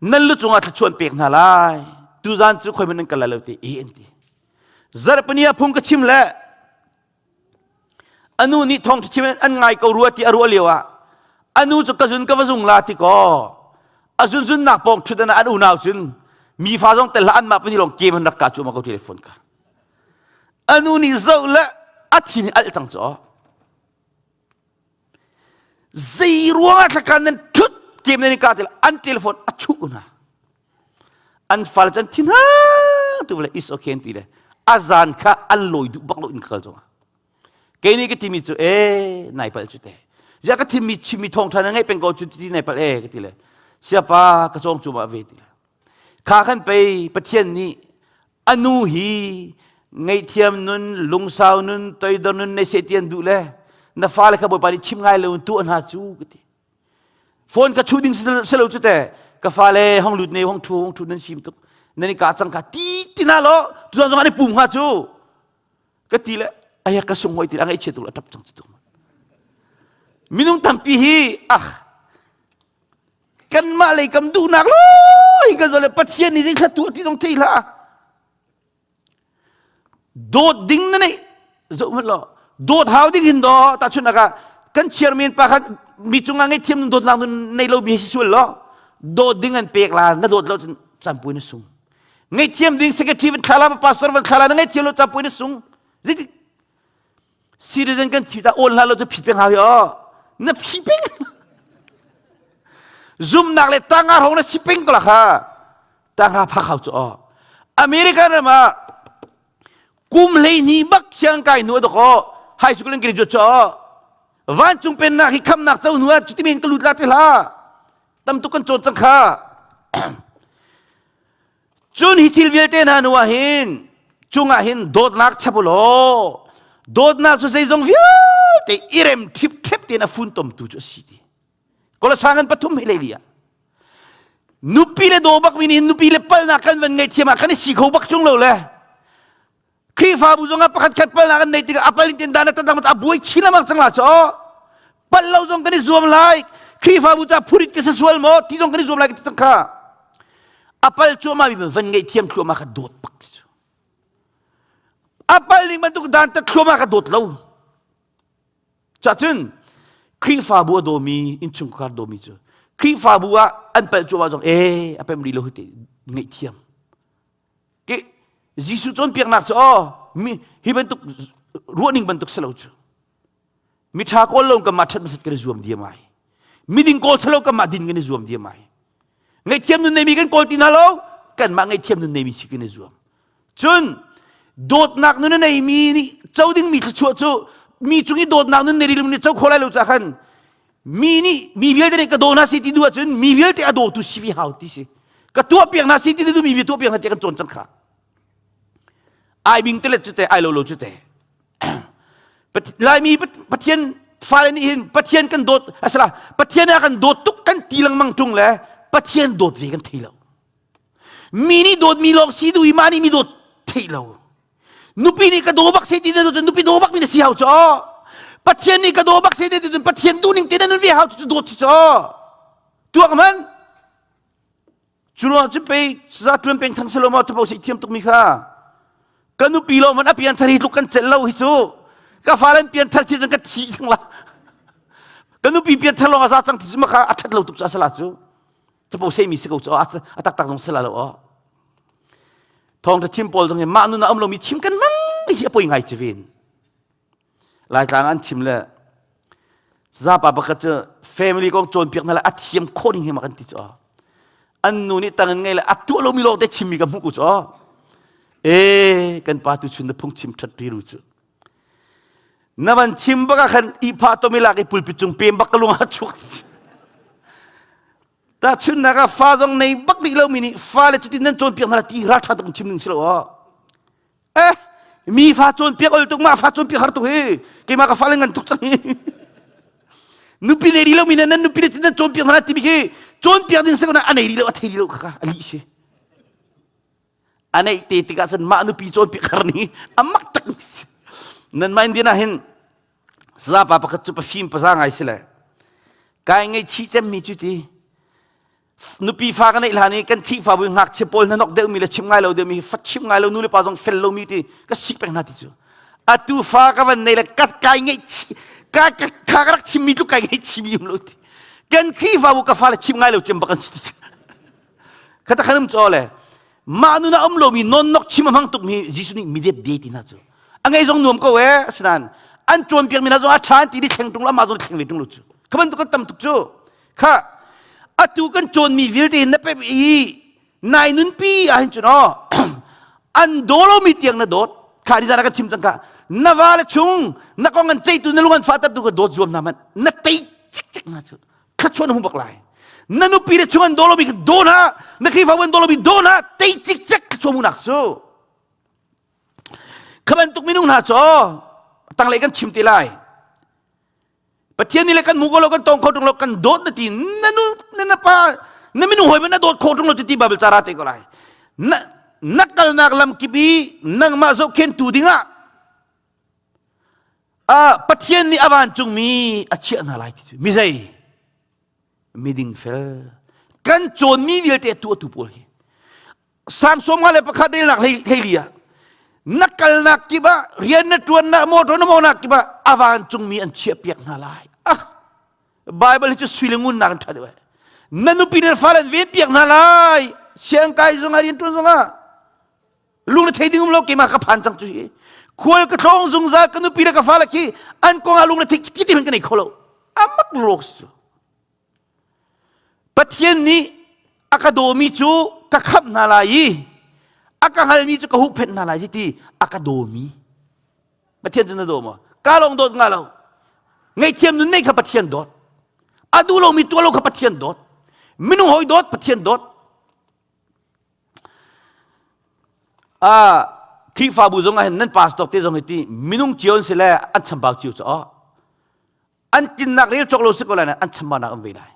Speaker 1: nan lu cungah thluachuah pek hna lai. Tuzan cu khoi nan kal lai lo ti e an ti. Zarhpini ah phung ka chim le anu nih thawng chim an ngai ko rua ti a ruah lio ah anu cu ka zun ka va zung la ti ko a zun zun nak pawng thut an unau cun mi fa zong tel an mah pani lawng kem an rak ka cu ma ko telephone ka anu nih zoh le a thin alh cang cu Zei ruangah thlakan nan ṭhut kem nan i kah til an telephone a chuh hna. An fale can thin ha tu le is okay an ti le a zan kha an lawi duh bak lo in ka kal zongah. Kei nih ka timi cu e nai palh cu te. Ya ka thimmi chimmi thawng ṭha na ngaih peng ko cu ti nai palh e ka ti le. Siapa ka cawng cu ma ve ti le. Kha khan pei Pathian nih a nu hi ngaihthiam nun lungsau nun toidor nun nei seh ti an duh le na fale kha bawipa nih chim ngai lo in tuah hna cu ka ti phone ka chuh ding si lo cu te ka fale hong lut ne hong thu hong thu nan sim tuk nan i ka cang ka ti ti na lo tu zong an i pum hnga cu ka ti le aya ka sung hoi ti a ngaihchia tuk le a tap cang cu minung tampi hi ah kanmah lei kam duhnak lo hi kan zawl le Pathian nih zeithla tuah ti zong thei hlah dawt ding na neih zoh hmanh law dawt hau ding hin daw tahchunhnak ah kan chairman pa khan mi cungah ngaihthiam dawtnak nun nei lo mi si sual law dawt ding an pek la na dawt lo cun campui na sung ngaihthiam ding secretary van thla la pastor van thla la na ngaihthiam lo campui na sung zeiti Citizen kan thi ta awl hlah lo cu phit peng hau hi aw. Na phi peng. Zumnak le tanga hong na si peng ko la kha. Tanga phak hau cu aw. American ram ah kum hleihnih bak siang kai hnu dok high school in graduate cu aw. Vancung pennak hi khamnak co hnu ah cuti men ka lut la ti hlah. Tam tuk kan cawn cang kha. Cun hi thil vialte hna hnu ah hin cungah hin dawtnak chap u law dawtnak cu zeizong vialte i rem ṭhipṭhep tein a funtomtu cu a si ti. Kolosang an pathum hi leili ah nupi le daw bakmi nih nupi le palnak kan van ngaihthiam ah kan i si kho bak ṭung lo le Khrihfabu zongah pakhat khat palnak an neih tikah a pal in tin dan a tatang a buai chin lengmang cang la cho pal lo zong kan i zuam lai Khrihfabu ca phurit ka si sual maw ti zong kan i zuam lai ka ti cang kha a pal cuahmah mi van ngeih thiam thluahmah kha dawt bak cu a pal ning bantuk dan tat thluahmah kha dawt lo cacun Khrihfabu a dawmi innchungkhar dawmi cu Khrihfabu ah an palh cuahmah zong e a pem rih lo hi te ngaihthiam Ke. Jesuh cawnpiaknak cu aw mi hi bantuk ruahning bantuk si lo cu. Mi ṭha kawl lo kan mah ṭhat hmasat kan i zuam diam ai. Miding kawl salo kan mah din kan i zuam diam ai. Ngaihthiam nun neimi kan kawl ti hna lo, kanmah ngaihthiam nun neimi si kan i zuam. Cun dawtnak nun a neimi nih co dingmi thluachuah cu mi cung i dawtnak nun nei nih co kho lai lo ca khan mi nih mi vialte nih ka daw hna si ti duh ahcun mi vialte a dawtu si vi hau ti si. Ka tuah piak hna si ti duh mi tuah piak hna ti kan cawn cang kha. Ai bing te le cu te ai lo lo cu te. Laimi Pathian fale nih hin Pathian kan dawt asala Pathian a kan dawt tuk kan ti lengmang ṭung le Pathian dawt ve kan thei lo. Mi nih dawt mi lawng si duh i mah nih mi dawt thei lo. Nupi nih ka daw bak se ti na cun nupi daw bak mi na si hau cu. Pathian nih ka daw bak se ti cun Pathian duh ning te na nun ve hau cu dawt si cu. Tuak man Cu ruang cu pei saza ṭuan peng thang selo maw capo si thiam tukmi kha ka nupi lo man a pian thar hi tluk kan celh lo hi cu ka fale pian thar chi cun ka thi cang la ka nupi pian thar lawng a za cang ti cu maka a ṭhat lo tuk cu a sala cu capo sei mi si ko cu a taktak zong sila lo aw thawng ṭha chim pawl zong hi mah nun a um lomi chim kan mang hi a poi ngai ci vin Laitlang an chim le zapa pakhat cu family kong cawnpiak hna le a thiam khawh ding hi ma kan ti cu an nu nih tang in ngei le a tuah lomi lawng te chimmi ka hmuh ku cu e kan pa tu chun na phung chim that riru cu na van chim bak ah khan i pha tomi lak i pulpit cung pem bak ka lung a chuak ta chunnak ah fa zong nei bak rih lomi nih fa le cutin nan cawnpiak hna ti ral ṭha tuk in chim ning si lo Eh, mi fa cawnpiak ol tuk, mah fa cawnpiak har tuk hi. Keimah ka fale ngan tuk cang hi. Nupi nei rih lo mi nan nupi le nan cawnpiak hna timi khi cawnpiak ding si ko na a nei rih lo a thei rih lo kha a lih si. A neih te tikah cun mah nupi cawnpiak har ni a mak tak mi si. Nan mah Indian ah hin sazapa pakhat cu pafim paza ngai si le kai ngaihchih cemmi cu ti nupi fa ka neih hlan i kan Khrihfabu ngakchia pawl hnanok deuhmi le chim ngai lo deuhmi fa chim ngai lo nu le pa zong fel lomi ti ka sik peng hna ti cu atu fa ka van nei le ka kai ngeih ka ka ka rak chimmi tluk kai ngeih chimi um lo ti kan Khrihfabu ka fa le chim ngai lo cem bak an si ti cu khata khanum chaw le mah nun a um lomi nonnok chim a hmang tukmi Jesuh nih midep de ti hna cu a ngei zong nuam ko e asinain an cawnpiak mi hna zong a ṭha an ti di thleng ṭung lo amah zong thleng ve ṭung lo cu kha bantuk kan tam tuk cu Kha atu kan cawnmi vialte na pep i nai nunpi ahhin cun aw an daw lomi tiang na dawt kha ni zan ah ka chim cang kha na va le chung na kong an ceitu na lung an fahter tu ka dawt zuam hna man na tei cikcek hna cu thluachuah na hmu bak lai na nupi le chung an daw lomi ka daw hna na Khrihfabu an daw lomi daw hna tei cikcek thluachuah hmuhnak cu kha bantuk minung hna cu tanglei kan chim te lai Pathian nih le kan hmu ko lo kan tong kho tung lo kan dawt na ti na nu na na pa na minung hawi na dawt kho tung lo ti Bible ca ra te ko lai na na kalnak lam kip i nangmah zohkhentu dingah ah Pathian nih a vancungmi a chiah hna lai ti cu mi zei miding fel kan cawnmi vialte tu atu pawl hi Psalm 51 relnak hleili ah na kalnak kip ah rian na ṭuannak motor na mawnak kip ah a vancungmi an chiahpiak hna lai. Ah, Bible hi cu sui le ngun nak in ṭha deuh. Na nupi le fale an venpiak hna lai. Siangkai zongah rian ṭuan zongah lung na thei ding um lo keimah ka phan cang cu hi. Khual ka tlawng zungzal ka nupi le ka fale khi an kong ah lung na thei ti ti ka nei kho lo. Amak lok su. Pathian nih a ka dawmi cu ka khamh hna lai i a ka hngalmi cu ka huhphenh hna lai ti a ka dawmi. Pathian cu na daw maw? Ka lawng dawt nga lo. Ngaihthiam nun nei kha Pathian dawt. A duh lomi tuah lo kha Pathian dawt. Minung hawi dawt Pathian dawt. Ah, Khrihfabu zong ah hin nan pastor te zong hi ti minung cio an si le an chambau cio cu aw. An tinnak rel cawk lo si ko lai an chambaunak an ve lai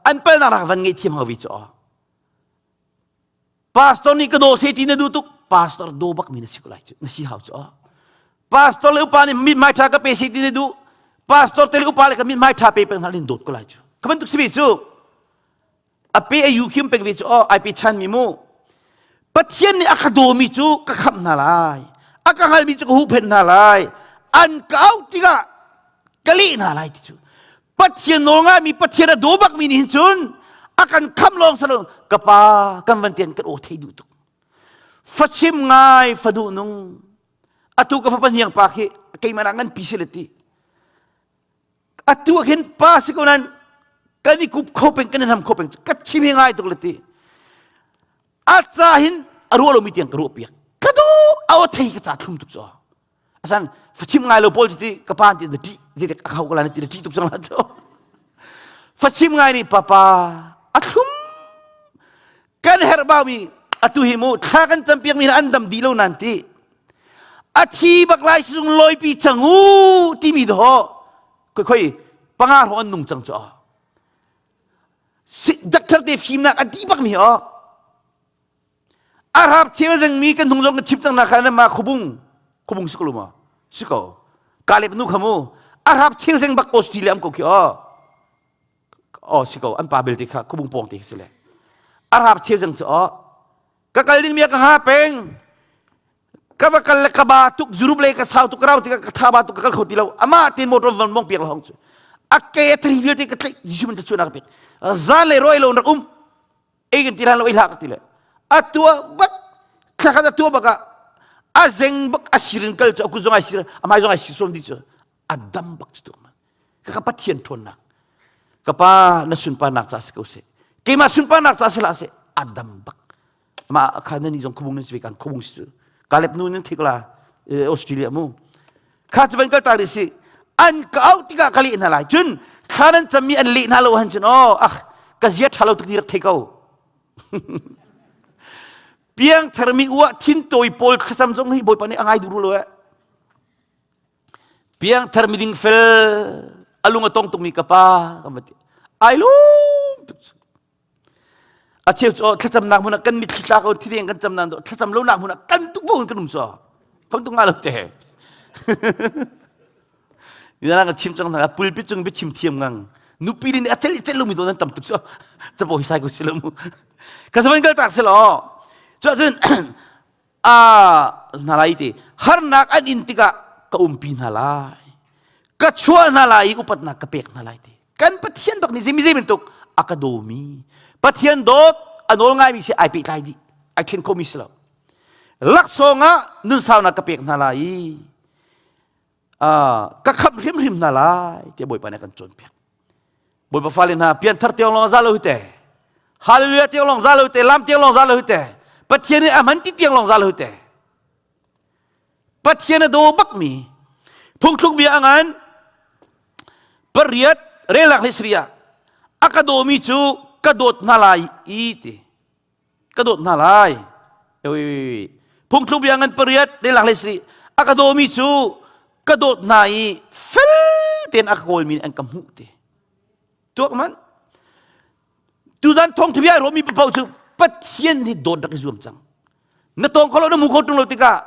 Speaker 1: an palnak nak van ngei thiam hau vi cu pastor nih ka daw se ti na duh tuk pastor daw bak mi na si ko lai cu na si hau cu pastor le upa nih mit mai tha ka pe se ti na duh pastor te le upa le ka mit mai tha pe peng hna lin dawt ko lai cu ka bantuk si ve cu A pe a yu khim pek ve cu aw ai pe chan mi mu. Pathian nih a ka dawmi cu ka khamh hna lai. A ka hngalmi cu ka huhphenh hna lai. An ka auh tikah ka leh hna lai ti cu. Pathian nawl ngaimi Pathian a daw bakmi nih hin cun a kan khamh lawng salo ka pa kan van tian kan aw thei duh tuk. Fachim ngai faduh nung atu ka fapa hniang pa khi keimah nak ngan pi si le ti. Atu ah khin pa si ko nan kan i kup kho peng kan i hnam kho peng ka chim hi ngai tuk le ti. A ca hin a ruah lomi tiang ka ruah piak. Ka do a thei ka ca thlum tuk cu. Asan fachim ngai lo pawl ti ka pa ti na ṭih zeitik a khau ka la na ti na ṭih tuk cang la cu. Fachim ngai nih papa a thlum kan herh baumi atu hi mu thla kan campiak mi an dam dih lo nan ti a thi bak lai sung loipi cang u timi do khoi khoi panga ro an nung cang chu doctor te fimnak an ti bak mi ho Arab cheu zeng mi kan hnung zong kan chim cang na kha ma khubung khubung si ko ma si ko kalep nu khamu Arab cheu zeng bak Australia am ko khi o o si ko an pa belte kha khubung pong te si le Arab cheu zeng chu o ka kal ding mi ka ha peng ka va kal le ka ba tuk Europe le ka sau tuk rau ti ka tha ba tuk ka kal kho ti lo ama tin motor van mong piak lo hong chu a ke thri vialte ka tlaih Jesu min ta chu na ka pek zan le roi lo rak um ei kan ti hlan lo ei hlah ka ti le a tua bak thla khat a tua bak ah a zeng bak a sirin kal cu a kut zong ai sir a hmai zong ai sir som di cu a dam bak cu tuk man ka ka pathian ṭhawnnak ka pa na sunparnak ca si ko seh keimah sunparnak ca si hlah seh a dam bak mah kha nan zong khubung nan si ve kan khubung si cu kalep nu nan thik la Australia mu kha cu van kal ta rih si an ka auh tikah ka leh hna lai cun thla nan cammi an leh hna lo han cun oh ah ka zia ṭha lo tuk ti rak thei ko piang thermi uah thin tawi pawl thlacam zong hi bawipa nih a ngai duh ru lo eh piang thermi ding fel a lung a tong tukmi ka pa ka va ti ai lung tuk A cheu cu thlacamnak hmun ah kan mitthli tla ko thideng kan camnak do thlacam lonak hmun ah kan tuk bo kan um cu kham tuk nga lo te Nina ka chim cang hna pulpit cung biachim thiam ngang nupi nih a cel cel lomi do nan tam tuk cu capo hi sai ko si lo mu ka savan kal tak selo cu cun a hna lai ti harnak an in tikah ka umpi hna lai ka chuah hna lai i upatnak ka pek hna lai ti kan pathian bak nih zimi zei bantuk a ka dawmi pathian dawt a nawl ngaimi si ai pehtlai dih ai ṭhen khomi si lo laksawng ah nunsaunak ka pek hna lai i ka khamh hrimhrim hna lai tiah bawipa nih a kan cawnpiak bawipa fale hna pianthar tiang lawng za lo hi te hallelujah tiang lawng za lo hi te lam tiang lawng za lo hi te pathian nih a hman ti tiang lawng za lo hi te pathian a daw bakmi phungthluk bia a ngan pariat relak le sria a ka dawmi cu ka dawt hna lai i ti ka dawt hna lai phungthluk bia ngan pariat lelak le sri a ka dawmi cu ka dawt hna i fel tein a ka kawlmi an ka hmuh te tuak man tuzan thawngtha bia romi papoh cu pathian hi dawt rak i zuam cang na tawng kho lo na mu kho tung lo tikah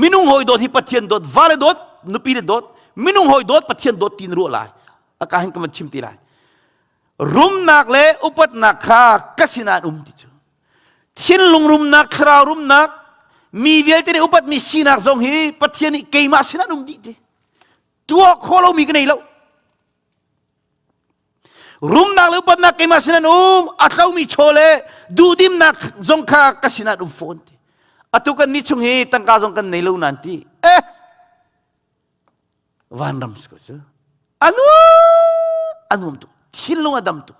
Speaker 1: minung hawi dawt hi pathian dawt vale dawt nupi le dawt minung hawi dawt pathian dawt ti na ruah lai a ka hin ka van chim ti lai Rumnak le upatnak kha ka sinah an um ti cu. Thinlung rumnak, thlarau rumnak, mi vialte nih upatmi sinak zong hi Pathian nih keimah sinah an um dih ti. Tuah khawh lomi ka nei lo. Rumnak le upatnak keimah sinah an um, a tlomi chaw le duhdimnak zong kha ka sinah an um fawn ti. Atu kan ni chung hi tangka zong kan nei lo nan ti. Eh, vanram si ko cu anu anuam tuk thinlung a dam tuk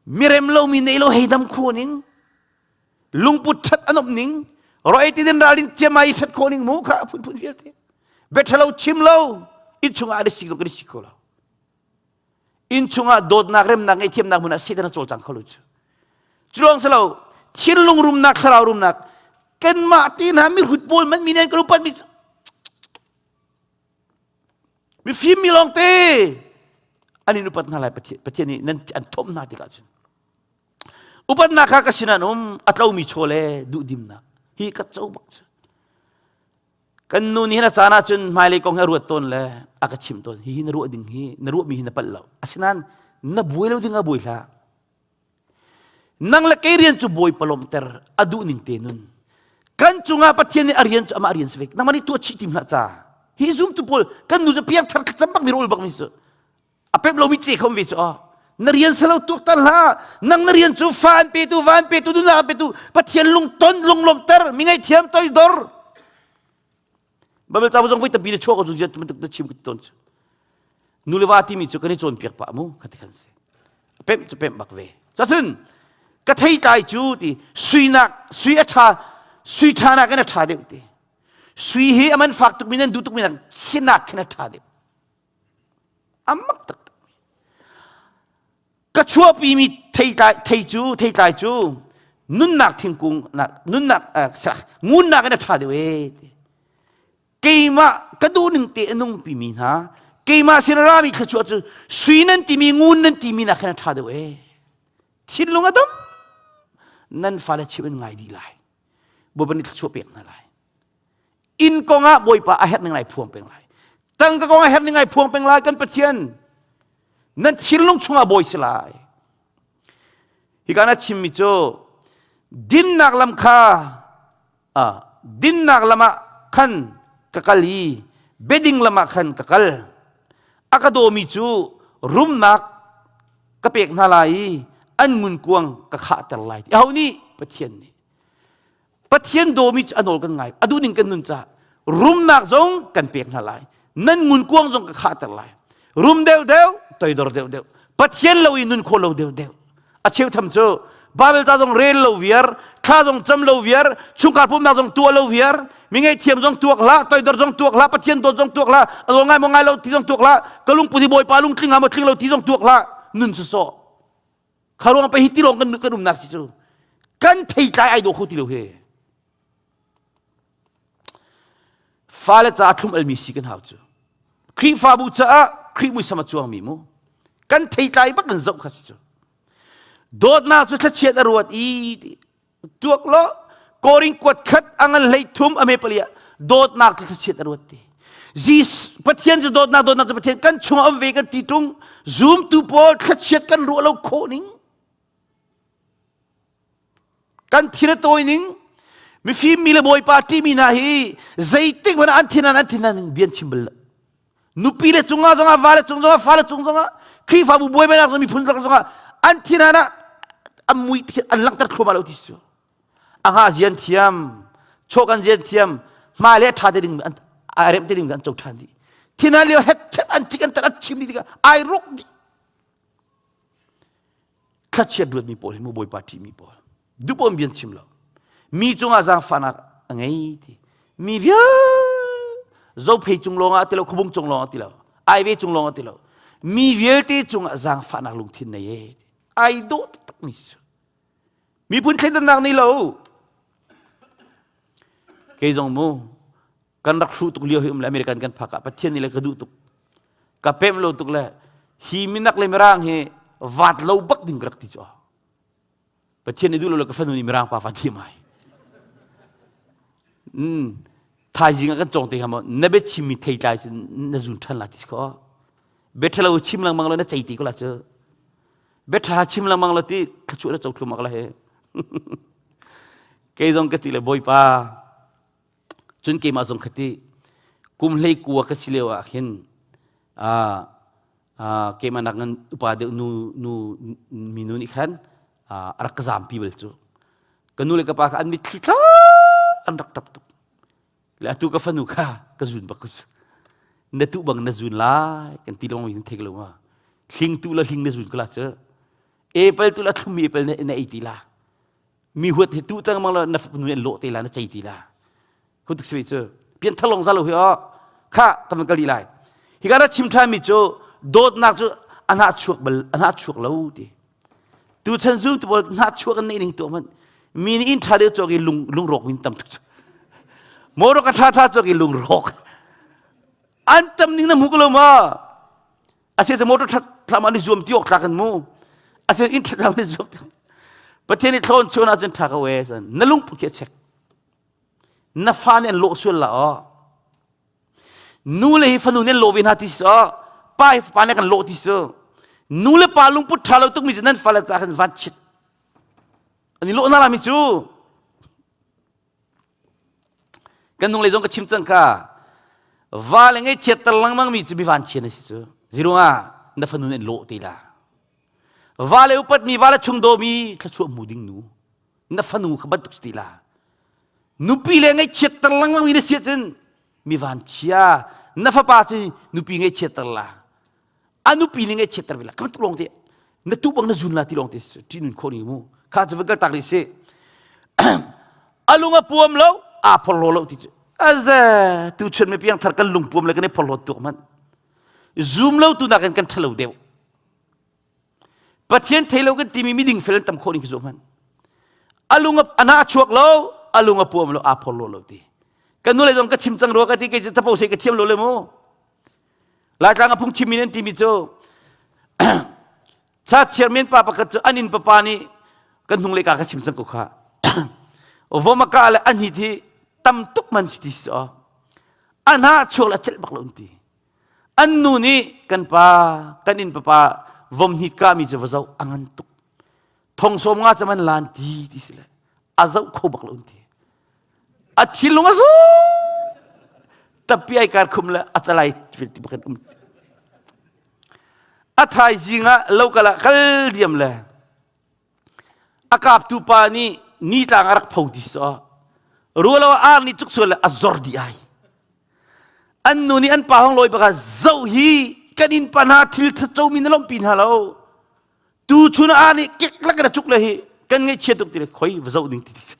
Speaker 1: mirem lomi nei lo hei dam kho ning lungput that anom ning roi ti din ralin cemai that kho ning mu kha phun phun vialte bethalo chim lo inn chungah an si kan si kho lo inn chungah dawtnak remnak ngaihthiamnak hmun ah Satan a cawlcang kho lo cu cu lawng si lo thinlung rumnak thlarau rumnak kanmah ti hna mihrut pawl man mi nen kan upat mi mifim mi lawngte an in upat hna lai Pathian nih nan an thomh hna tikah cun upatnak kha ka sinah an um a tlomi chaw le duhdimnak hi ka co bak cu kan nu nih hin a caan ah cun hmailei kong hi a ruat tawn le a ka chimh tawn hihi na ruah ding hi na ruahmi hi na palh lo asinain na buai lo ding ah buai hlah Nang le kei rian cu Bawipa lawmhter a duh ning te nun. Kan cungah Pathian nih a rian cu amah rian si ve. Nangmah nih tuah chih tim hlah ca. Hi zumtu pawl kan nu cu piangthar thlacam bak mi rawl bak mi cu. A pep lomi te kha um ve cu. Na rian salo tuaktan hlah. Nang na rian cu fa an petu, va an petu, nunnak an petu, Pathian lungton, lunglawmhter, mi ngaihthiam, toidor. Bible ca zong voi tampi na chuak ko cu bantuk na chim ka ti tawn cu. Nu le va timi cu kan i cawnpiak pah mu khati khan si. Pemh cu pemh bak ve. Cacun ka theitlai cu ti suinak sui a ṭha sui ṭha nak in a ṭha deuh ti. Sui hi a man fak tuk mi nan duh tuk mi nak khinak khin a ṭha deuh. Amak taktak. Ka chuahpimi theitlai thei cu theitlai cu nunnak thingkung nunnak ngunnak in a ṭha deuh ee ti. Keimah ka duhning te a nungpimi hna keimah sin a rami thluachuah cu sui nan timi ngun nan timi nak khin a ṭha deuh ee. Thinlung a dam nan fale chim in ngai dih lai. Bawipa nih thluachuah pek hna lai. Inn kong ah Bawipa a herh ning lai phuang peng lai. Tangka kong a herh ning lai phuang peng lai kan Pathian. Nan thinlung chungah bawi si lai. Hika na chimmi cu dinnak lam kha dinnak lam ah khan ka kal i biading lam ah khan ka kal. A ka dawmi cu rumnak ka pek hna lai i an ngunkuang ka khahter lai. Aho nih? Pathian nih. Pathian dawmi cu a nawl kan ngai a duhning kan nun caah rumnak zong kan pek hna lai nan ngunkuang zong ka khahter lai rum deuh deuh toidor deuh deuh Pathian lo i nun khawh lo deuh deuh a cheu tham cu Bible ca zong rel lo viar thla zong cam lo viar chungkhar pumnak zong tuah lo viar mi ngaihthiam zong tuak hlah toidor zong tuak hlah Pathian dawt zong tuak hlah a ngai maw ngai lo ti zong tuak hlah ka lungput hi Bawipa lungtling ha maw tling lo ti zong tuak hlah nun sawsawh Kha ruang pe hi tilawng kan kan umnak si cu kan theitlai ai daw kho ti lo he. Fale caah thlum almi si kan hau cu. Khrihfabu caah Khrih muisam a cuangmi mu. Kan theitlai bak kan zoh kha si cu. Dawtnak cu thlachiat a ruat i tuak law koring kuat khat a ngan hlei thum a me pali ah dawtnak thlachiat a ruat ti Jesus Pathian cu dawtnak dawtnak cu Pathian kan chungah um ve kan ti tung zumtu pawl thlachiat kan ruah lo khawh ning kan thil a tawi ning mifim mi le bawipa ṭihmi hna hi zeitik hmanh an thin an thin an bian chim bal lo nupi le cungah zongah va le cung zongah fa le cung zongah Khrihfabu buaibainak zong miphun zongah an thin ah an mui an langhter thluahmah lo ti su a nga zian thiam chawk an zian thiam hma le tha te ding an ai rem te ding an co than dih thin lio het chet an cik an tat an chim dih tikah ai ruk dih thlachiat ruatmi pawl hi mu bawipa ṭihmi pawl duhpawm bian chim lo mi cungah zaangfahnak a ngei ti mi vial zophei cung lawngah ti lo khubung cung lawngah ti lo aive cung lawngah ti lo mi vialte cungah zaangfahnak lungthin nei e ai dawh taktak mi su miphun thleidannak nei lo kei zong mu kan rak hruh tuk lio hi um le American kan phak ah Pathian nih le ka duh tuk ka pem lo tuk le hi minak le mirang hi vat lo bak ding ka rak ti cu Pathian nih duh lo le ka fanu nih mirang pa fa thiam ai mm thaizing ah kan cawng te kha maw na bia chimmi theitlai cu na zun ṭhan la ti si ko bia ṭhalo chim lengmang lo na cei ti ko la cu bia ṭha chim lengmang lo ti thluachuah na co thlumak la he kei zong ka ti le bawipa Cun keimah zong kha ti kum hlei kua ka si lio ah khin keimah nak ngan upa deuh nu nu minu nih khan a rak ka zampi bal cu. Ka nu le ka pa kha an mitthli tla an rak ṭap tuk. Le atu ka fanu kha ka zun bak na tu bang na zun lai kan ti lawng in thek lo ma hling tu la hling na zun ko la cu apple tu la thlum apple na na ei ti la mi huat hi tu tang mang la na nu an lawh te la na chei ti la khu tuk sui cu pian thalong zalo hi o kha kan kal lai hi ka ra chim than mi cu dawtnak cu ana chuak bal ana chuak lo ti tu chan zum tu bol na chuak an nei ning tu man mi ni in tha deu chok i lung lung rok min tam tuk mo ro ka tha tha chok i lung rok an tam ning na mu ko lo ma Ase cu motor that thlam an i zuam ti awk tlak in mu. Ase inn that thlam an i zuam ti. Pathian i thlawn chuan ahcun tha ko e san. Na lungput khi a check. Na fa nih an lawh sual la aw. Nu le hi fanu nih an lawh ve hna ti si aw. Pa hi fapa nih kan lawh ti si. Nu le pa lungput tha lo tukmi cu nan fale ca khan van chit. An i lawh na lami cu. Kan nung lei zong ka chim cang kha. Va le ngaihchiat ter lengmang mi cu mi vanchian a si cu. Zirung ah na fanu nih lawh te la. Va le upatmi, va le chung dawmi thluachuah hmu ding nu. Na fanu kha bantuk si ti la. Nupi le ngaihchiatter lengmang mi na si ahcun mi vanchia. Na fapa cu nupi ngaihchiatter la. A nupi nih ngaihchiatter ve la. Ka bantuk lawng te na tu bang na zun la ti lawng te ṭih nun khawh ning mu. Kha cu van kal tak rih si. A lung a puam lo, aa phorhlaw lo ti cu. Aze tu chun mi piangthar kan lung puam le kan i phorhlawt tuk man. Zum lo tu nakin kan ṭhalo deuh. Pathian thei lo kan timi miding fel an tam khawh ning khi hman. A lung a na a chuak lo, a lung a puam lo, aa phorhlaw lo ti. Kan nu le zong ka chim cang rua ka ti kei cu capo se ka thiam lo le mu. Laitlang a phung chimmi nan timi cu Cha chairman pa pakhat cu an inn papa nih kan hnung le ka ka chim cang ko kha. Vom a ka le an hi thi tam tuk man si ti si aw. A hna chuak le celh bak lo an ti. An nu nih kan pa kan inn papa vom hnit ka mi cu va zoh a ngan tuk. Thong sawm nga caman lan ti ti si le a zoh kho bak lo an ti. A thinlung a zu tappi ai kar khum le a calai ti bakin um. A thaizing ah lokal ah kal diam le a kaptu pa nih nitlang a rak pho ti saw rualo ar nih cuk sual le a zor di ai an nu nih an pa hong lawi baka zoh hi kan inn pa hna thil ṭha mi na lompi hna lo tu chun ar nih kek lak in a cuk le hi kan ngaihchia tuk ti le khoi va zoh ding ti ti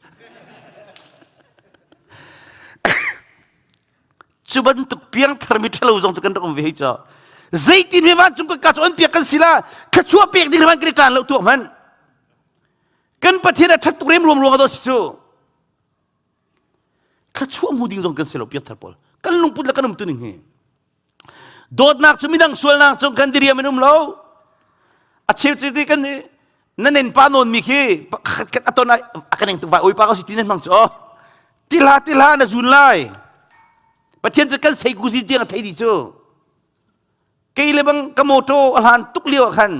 Speaker 1: Cu bantuk piangthar mi ṭhalo zong cu kan rak um ve hei caw. Zeitin he vancung kan ka cu an piak kan si la, thluachuah pek ding hman kan i ṭan lo tuak hmanh. Kan Pathian a ṭhat tuk rem ruam ruang a si cu. Thluachuah hmu ding zong kan si lo piangthar pawl. Kan lungput le kan um tu ning hi. Dawtnak cu midang sualnak cung kan diriam in um lo. A cheu cu ti kan na nen pa nawn mi khi khat khat a ton a kan eng tuk vai oi pa ko si ti nan hmang cu tila tila na zun lai pathian cu kan sei kuzi tiang a thei di cu kei le bang ka motor a hlan tuk lio ah khan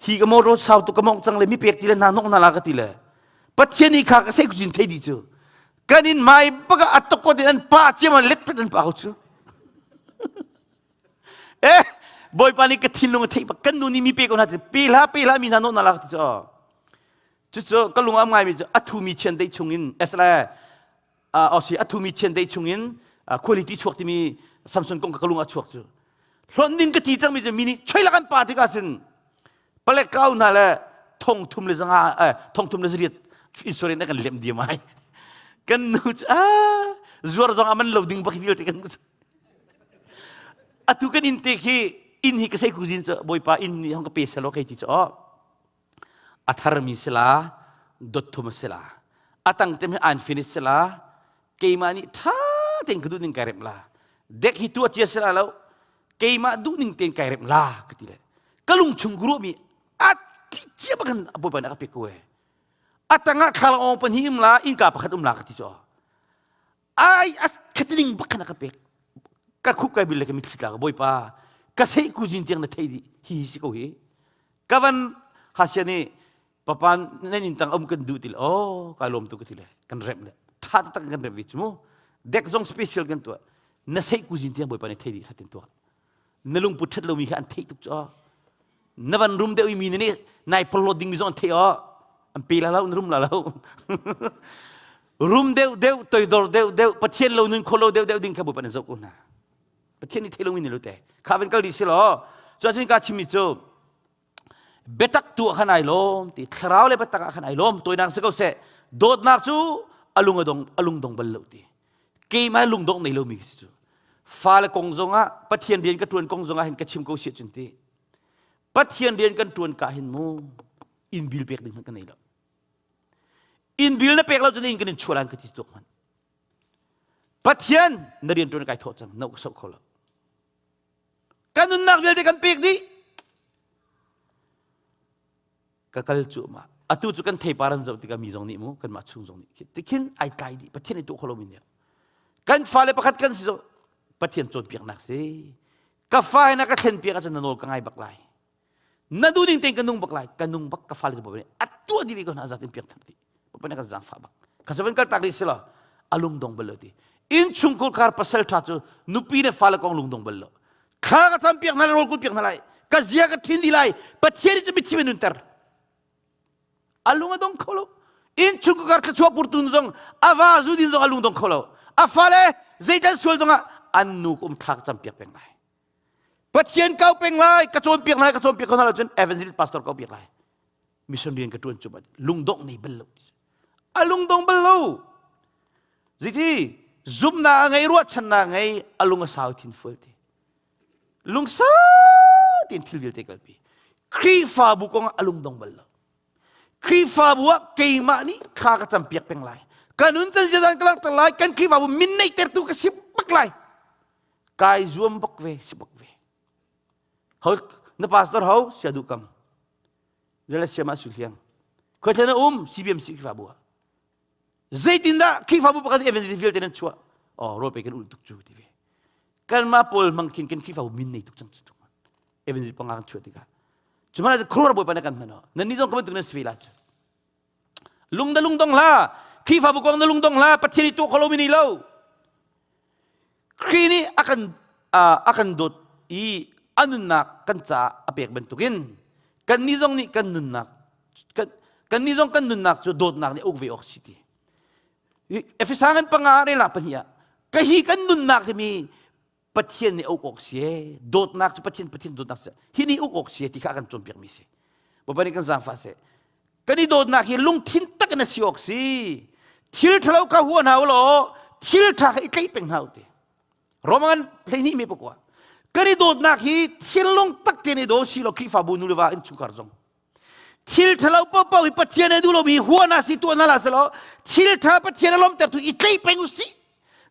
Speaker 1: hi ka motor sau tuk ka mong cang le mi pek ti le hna nok hna la ka ti le pathian i kha ka sei kuzin thei di cu kan in mai baka a tok ko tin an pa chiam an let pet an pa ko cu eh bawipa nih ka thinlung a theih bak kan nu nih mi pe ko hna ti pe hlah pe hlah mi hna nawh na lak ti cu cucu ka lung am ngaimi cu a thumi chiandeih chungin esle si a thumi chiandeih chungin quality chuak timi Samson kong ka lung a chuak cu hlonh ding ka ti cangmi cu mi nih choi lak an pa tikah cun palek kau hna le thong thum le zanga thong thum le zariat insurance kan lem diam ai kan nu cu a zuar zong aman lo ding bak vialte kan atu kan inn te khi inn hi ka sei kuzin cu bawipa inn nih hong ka pe selaw kai ti cu aw a tharmi sila dot thum sila atang tem hi an finish sila keimah nih tha tein ka duh ning kai rem la dek hi tu a cia sila lo keimah duh ning tein kai rem la ka ti le ka lung chung guru mi a ti cia bakan bawipa nih a ka pek ko e atangah thla ong pan hi im la innka pakhat um la ka ti cu ai as khatining bak khan a ka pek ka khup kai bil le ka mitthli tla ka bawipa ka sei kuzin tiang na thei dih hi hi si ko hi ka van hasia nih papa nan in tang um kan duh ti le oh ka lawm tu ka ti le kan rem le tha tak kan rem ve chu mu dek zong special kan tuah na sei kuzin tiang bawipa nih thei dih khatin tuah na lungput ṭhat lomi kha an theih tuk cu na van rum deuh mi nih nai porhlawt dingmi zong an theih aw an pe la lo na rum la lo rum deuh deuh toidor deuh deuh pathian lo nun kholo deuh deuh ding kha bawipa nan zoh ko hna pathian nih theih lomi ni lo te kha van kal dih si law cu ahcun ka chimmi cu biatak tu ah khan ai lawm ti thlarau le biatak ah khan ai lawm toinak si ko seh dawtnak cu a lung a dong a lung dong bal lo ti keimah lungdongh nei lomi ka si cu fale kong zongah pathian rian ka ṭuan kong zongah hin ka chim ko si cun ti pathian rian kan ṭuan ka hin mu inn bil pek ding hmanh ka nei lo inn bil na pek lo cun inn kan in chuah lan ka ti tuk hmanh pathian na rian ṭuan kai thawh cang no ka soh kho lo kan nunnak vialte kan pek dih ka kal cuahmah atu cu kan theipar an zoh tikah mi zong nih mu kanmah chung zong nih tikhin ai tlai dih pathian i tuah kho lomi nih kan fale pakhat kan si zong pathian cawnpiaknak si ka fa he na ka thlen piak ahcun na nawl ka ngai bak lai na duh ding tein ka nung bak lai ka nung bak ka fale cu a tuah dih ko hna zat in piak thar ti bapak kan zaangfah bak ka zavan kal tak rih si lo a lungdong bal lo ti innchungkhar pasal tha cu nupi le fale kong lungdong bal lo thla ka cam piak hna lai rawl kul piak hna lai. Ka zia ka ṭhin dih lai. Pathian nih cun mithi a nunter. A lung a dong kho lo. Innchungkhar thluachuah purtu zong a va zu din zong a lung dong kho lo. A fale zeidan sual zongah an nu um thla ka campiak peng lai. Pathian kau peng lai, ka cawnpiak lai, ka cawnpiak ko hna lo cun evangelist pastor kau piak lai. Mission rian ka ṭuan cu lungdongh nei bal lo. A lungdong bal lo. Ziti zumnak a ngei ruahchannak a ngei a lung a sau thin fual ti. Lungsau tiin thil vialte kalpi. Khrihfabu kong ah a lungdong bal lo. Khrihfabu ah keimah nih thla ka campiak peng lai. Ka nun can ziazan ka langhter lai. Kan Khrihfabu min neihtertu ka si bak lai. Kai zuam bak ve, si bak ve. Ho na pastor ho sia duh kam. Zela siama su hliang. Khoi thlen um CBMC Khrihfabu ah. Zeitindah Khrihfabu pakhat evangelist vialte nan chuah? Oh, rawl pe kan ul tuk cu ti ve. Kanmah pawl hmang khin kan Khrihfabu min nei tuk cang cu. Evangelist panga kan chuah tikah. Cuma khuaruah bawipa na kan hman oh. Nan ni zong ka bantuk nan si ve la cu. Lung da lung dong hla. Khrihfabu kong na lung dong hla. Pathian i tuah kho lomi ni lo. Khrih nih a kan a kan dawt i a nunnak kan caah a pek bantukin kannih zong nih kan nunnak kan kannih zong kan nunnak cu dawtnak nih a uk ve awk si ti. Efesa ngan panga rel ah pahnih ah ka hi kan nunnak timi Pathian nih a uk awk si e dawtnak cu Pathian Pathian dawtnak si hi nih uk awk si ti kha a kan cawnpiak mi si. Bawipa nih kan zaangfah seh. Kan i dawtnak hi lungthin tak in a si awk si. Thil ṭhalo kha hua hna u law thil ṭha kha i tlaih peng hna u ti. Roman 12 mi pakua. Kan i dawtnak hi thinlung tak tein i daw si law Khrihfabu nu le va innchungkhar zong. Thil ṭhalo paohpaoh hi Pathian a duh lomi hua hna si tuah hna la selaw thil ṭha Pathian a lawmtertu i tlaih peng u sih.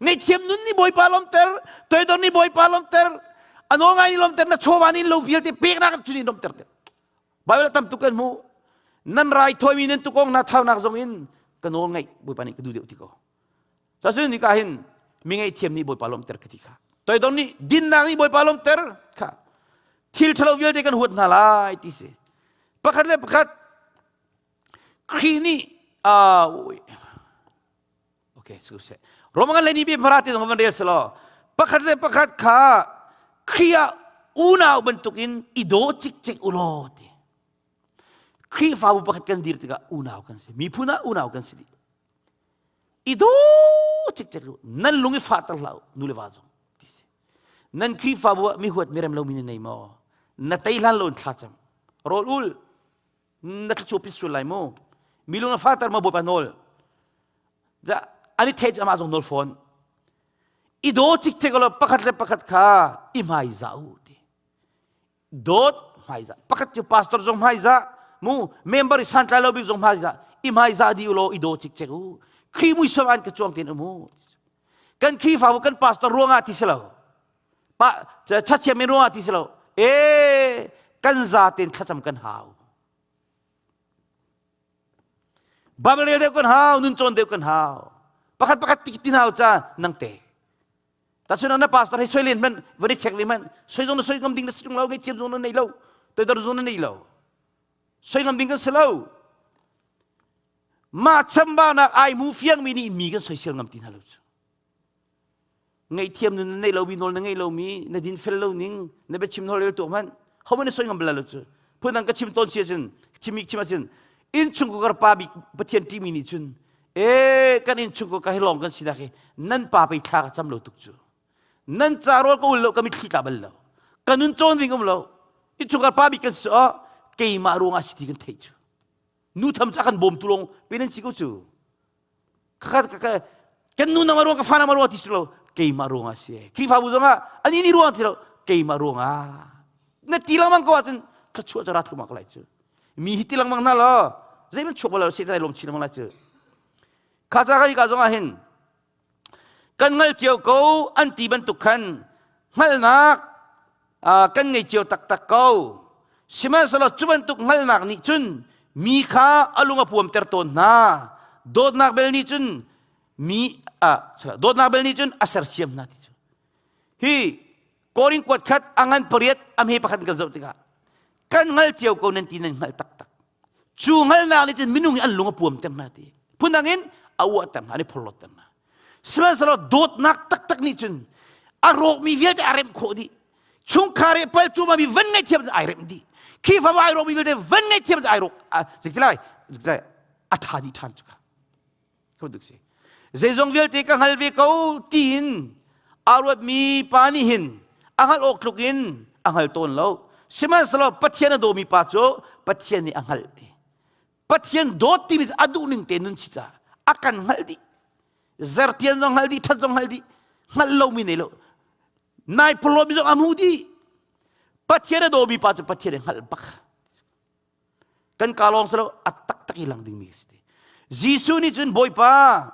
Speaker 1: Ngaihthiam nun nih Bawipa lawmter, toidor nih Bawipa lawmter, a nawl ngai nih lawmter, na chawva nih lo vialte peknak cu nih lawmter. Bible tam tuk kan hmuh. Nan rai thawimi nan tukong na thaunak zong in ka nawl ngaih Bawipa nih ka duh deuh ti ko. Cacun nika hin mi ngaihthiam nih Bawipa lawmter ka ti kha. Toidor nih dinnak nih Bawipa lawmter kha. Thil ṭhalo vialte kan huat hna lai ti si. Pakhat le pakhat Khrih nih uh, Okay, su seh. Roman le ni bi mara ti zong van rel selaw pakhat le pakhat kha Khrih ah unau bantukin i daw cikcek u law ti. Khrihfabu pakhat kan dir tikah unau kan si. Miphun ah unau kan si dih. I daw cikcek u. Nan lung i fahter hlah u, nu le va zong ti si. Nan Khrihfabu ah mi huat mi rem lomi na nei maw? Na tei hlan lo in thlacam. Rawl ul na thluachuah pit sual lai mu mi lung na fater ma bawipa nawl an i theih amah zong nawl fawn i daw cikcek lo pakhat le pakhat kha i hmaizah u ti dawt hmaizah pakhat cu pastor zong hmaizah mu member i santlai lo bik zong hmaizah i hmaizah di u law i daw cikcek u Khrih muisam an ka cuang ten um u kan Khrihfabu kan pastor ruangah ti si lo pa chachia men ruangah ti si lo e kan zaten thlacam kan hau Bible rel deuh kan hau nun cawn deuh kan hau pakhat pakhat ti tin hau cha nang te ta na pastor hei soi len man vani check ve man soi zong na soi ngam ding na si lo ngai thiam zong na nei lo toidor zong na nei lo soi ngam ding kan si lo mah chambaunak ai mu fiang mi nih mi kan soisel ngam ti hna lo cu Ngaihthiam nun na neih lomi nawl na ngeih lomi na dinfel lo ning na biachim nawl rel tuah hmanh hohmanh na soi ngam bal lo cu phundang ka chim tawn si ahcun chimik chim ahcun innchungkhar pa bik Pathian ṭihmi nih cun e kan innchungkhar ka hi lawng kan sinak hi nan pa pei thla ka cam lo tuk cu nan ca rawl ka ul lo ka mitthli tla bal lo ka nun cawn ding um lo innchungkhar pa bik kan si oh keimah ruangah si ti kan theih cu nu tham cu a kan bawmtu lawng pe nan si ko cu kan nu nangmah ruang ka fa nangmah ruang ti si lo keimah ruang ah si Khrihfabu zong ah ani ni ruang ti lo keimah ruang ah na ti lengmang ko ahcun thluachuah cu ra thluahmah ko lai cu mi hi ti lengmang hna law zeihmanh chuak bal lo satan ai lawm chin lengmang lai cu kha ca ka ka zong ah hin kan hngal cio ko an ti bantuk khan hngalhnak kan ngei cio taktak ko sihmanhsehlaw cu bantuk hngalhnak nih cun mi kha a lung a puamter tawn hna dawtnak bel nih cun mi dawtnak bel nih cun a sersiam hna ti cu hi Korin kuat khat a ngan pariat a hme pakhat kan zoh tikah kan hngal cio ko nan ti nan hngalh taktak cu hngalhnak nih cun minung hi an lung a puamter hna ti phundang in a uahter hna an i phorhlawtter hna sihmanhsehlaw dawtnak taktak nih cun a rawkmi vialte a remh khawh dih. Chungkhar i pal cu mi van ngaihthiam ai rem dih. Khrihfabu ai rawkmi vialte van ngaihthiam ai rawk zeitilai zeitilai a ṭha dih ṭhan cu kha. Kho duk si. Zeizong vialte ka hngal ve ko tiin aa ruatmi pa nih hin a hngalh awk tluk in a hngal tawn lo. Sihmanhsehlaw Pathian a dawmi pa cu Pathian nih a hngalh ti. Pathian dawt timi cu a duh ning te nun si caah a kan hngalh dih. Zertian zong hngalh dih, ṭhat zong hngalh dih. Hngalh lomi nei lo. Nai phawlawmi zong a hmu dih. Pathian a dawmi pa cu Pathian nih hngalh bak. Kan ka lawng silo a taktak i lang dingmi si. Jesuh nih cun Bawipa,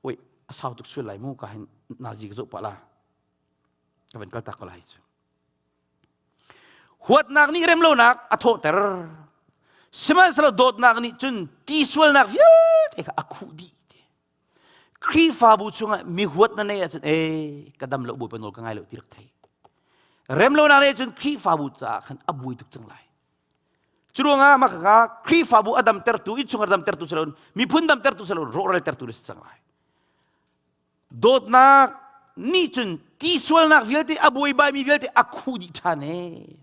Speaker 1: oi a sau tuk sual lai mu ka hin nazi ka zoh pah la. Ka van kal tak ko lai cu. Huatnak nih remlonak a thawhter. Sihmanhsehlaw dawtnak nih cun ti sualnak vialte kha a khuh dih. Khrihfabu chungah mi huat na nei ahcun ee ka dam lo Bawipa nawl ka ngai lo ti rak thei. Remlonak nih cun Khrihfabu caah khan a buai tuk cang lai. Curuangah mah kha Khrihfabu a damtertu, innchungkhar damtertu si loin miphun damtertu si loin rawhraltertu na si cang lai. Dawtnak nih cun ti sualnak vialte a buaibaimi vialte a khuh dih ṭhan ee.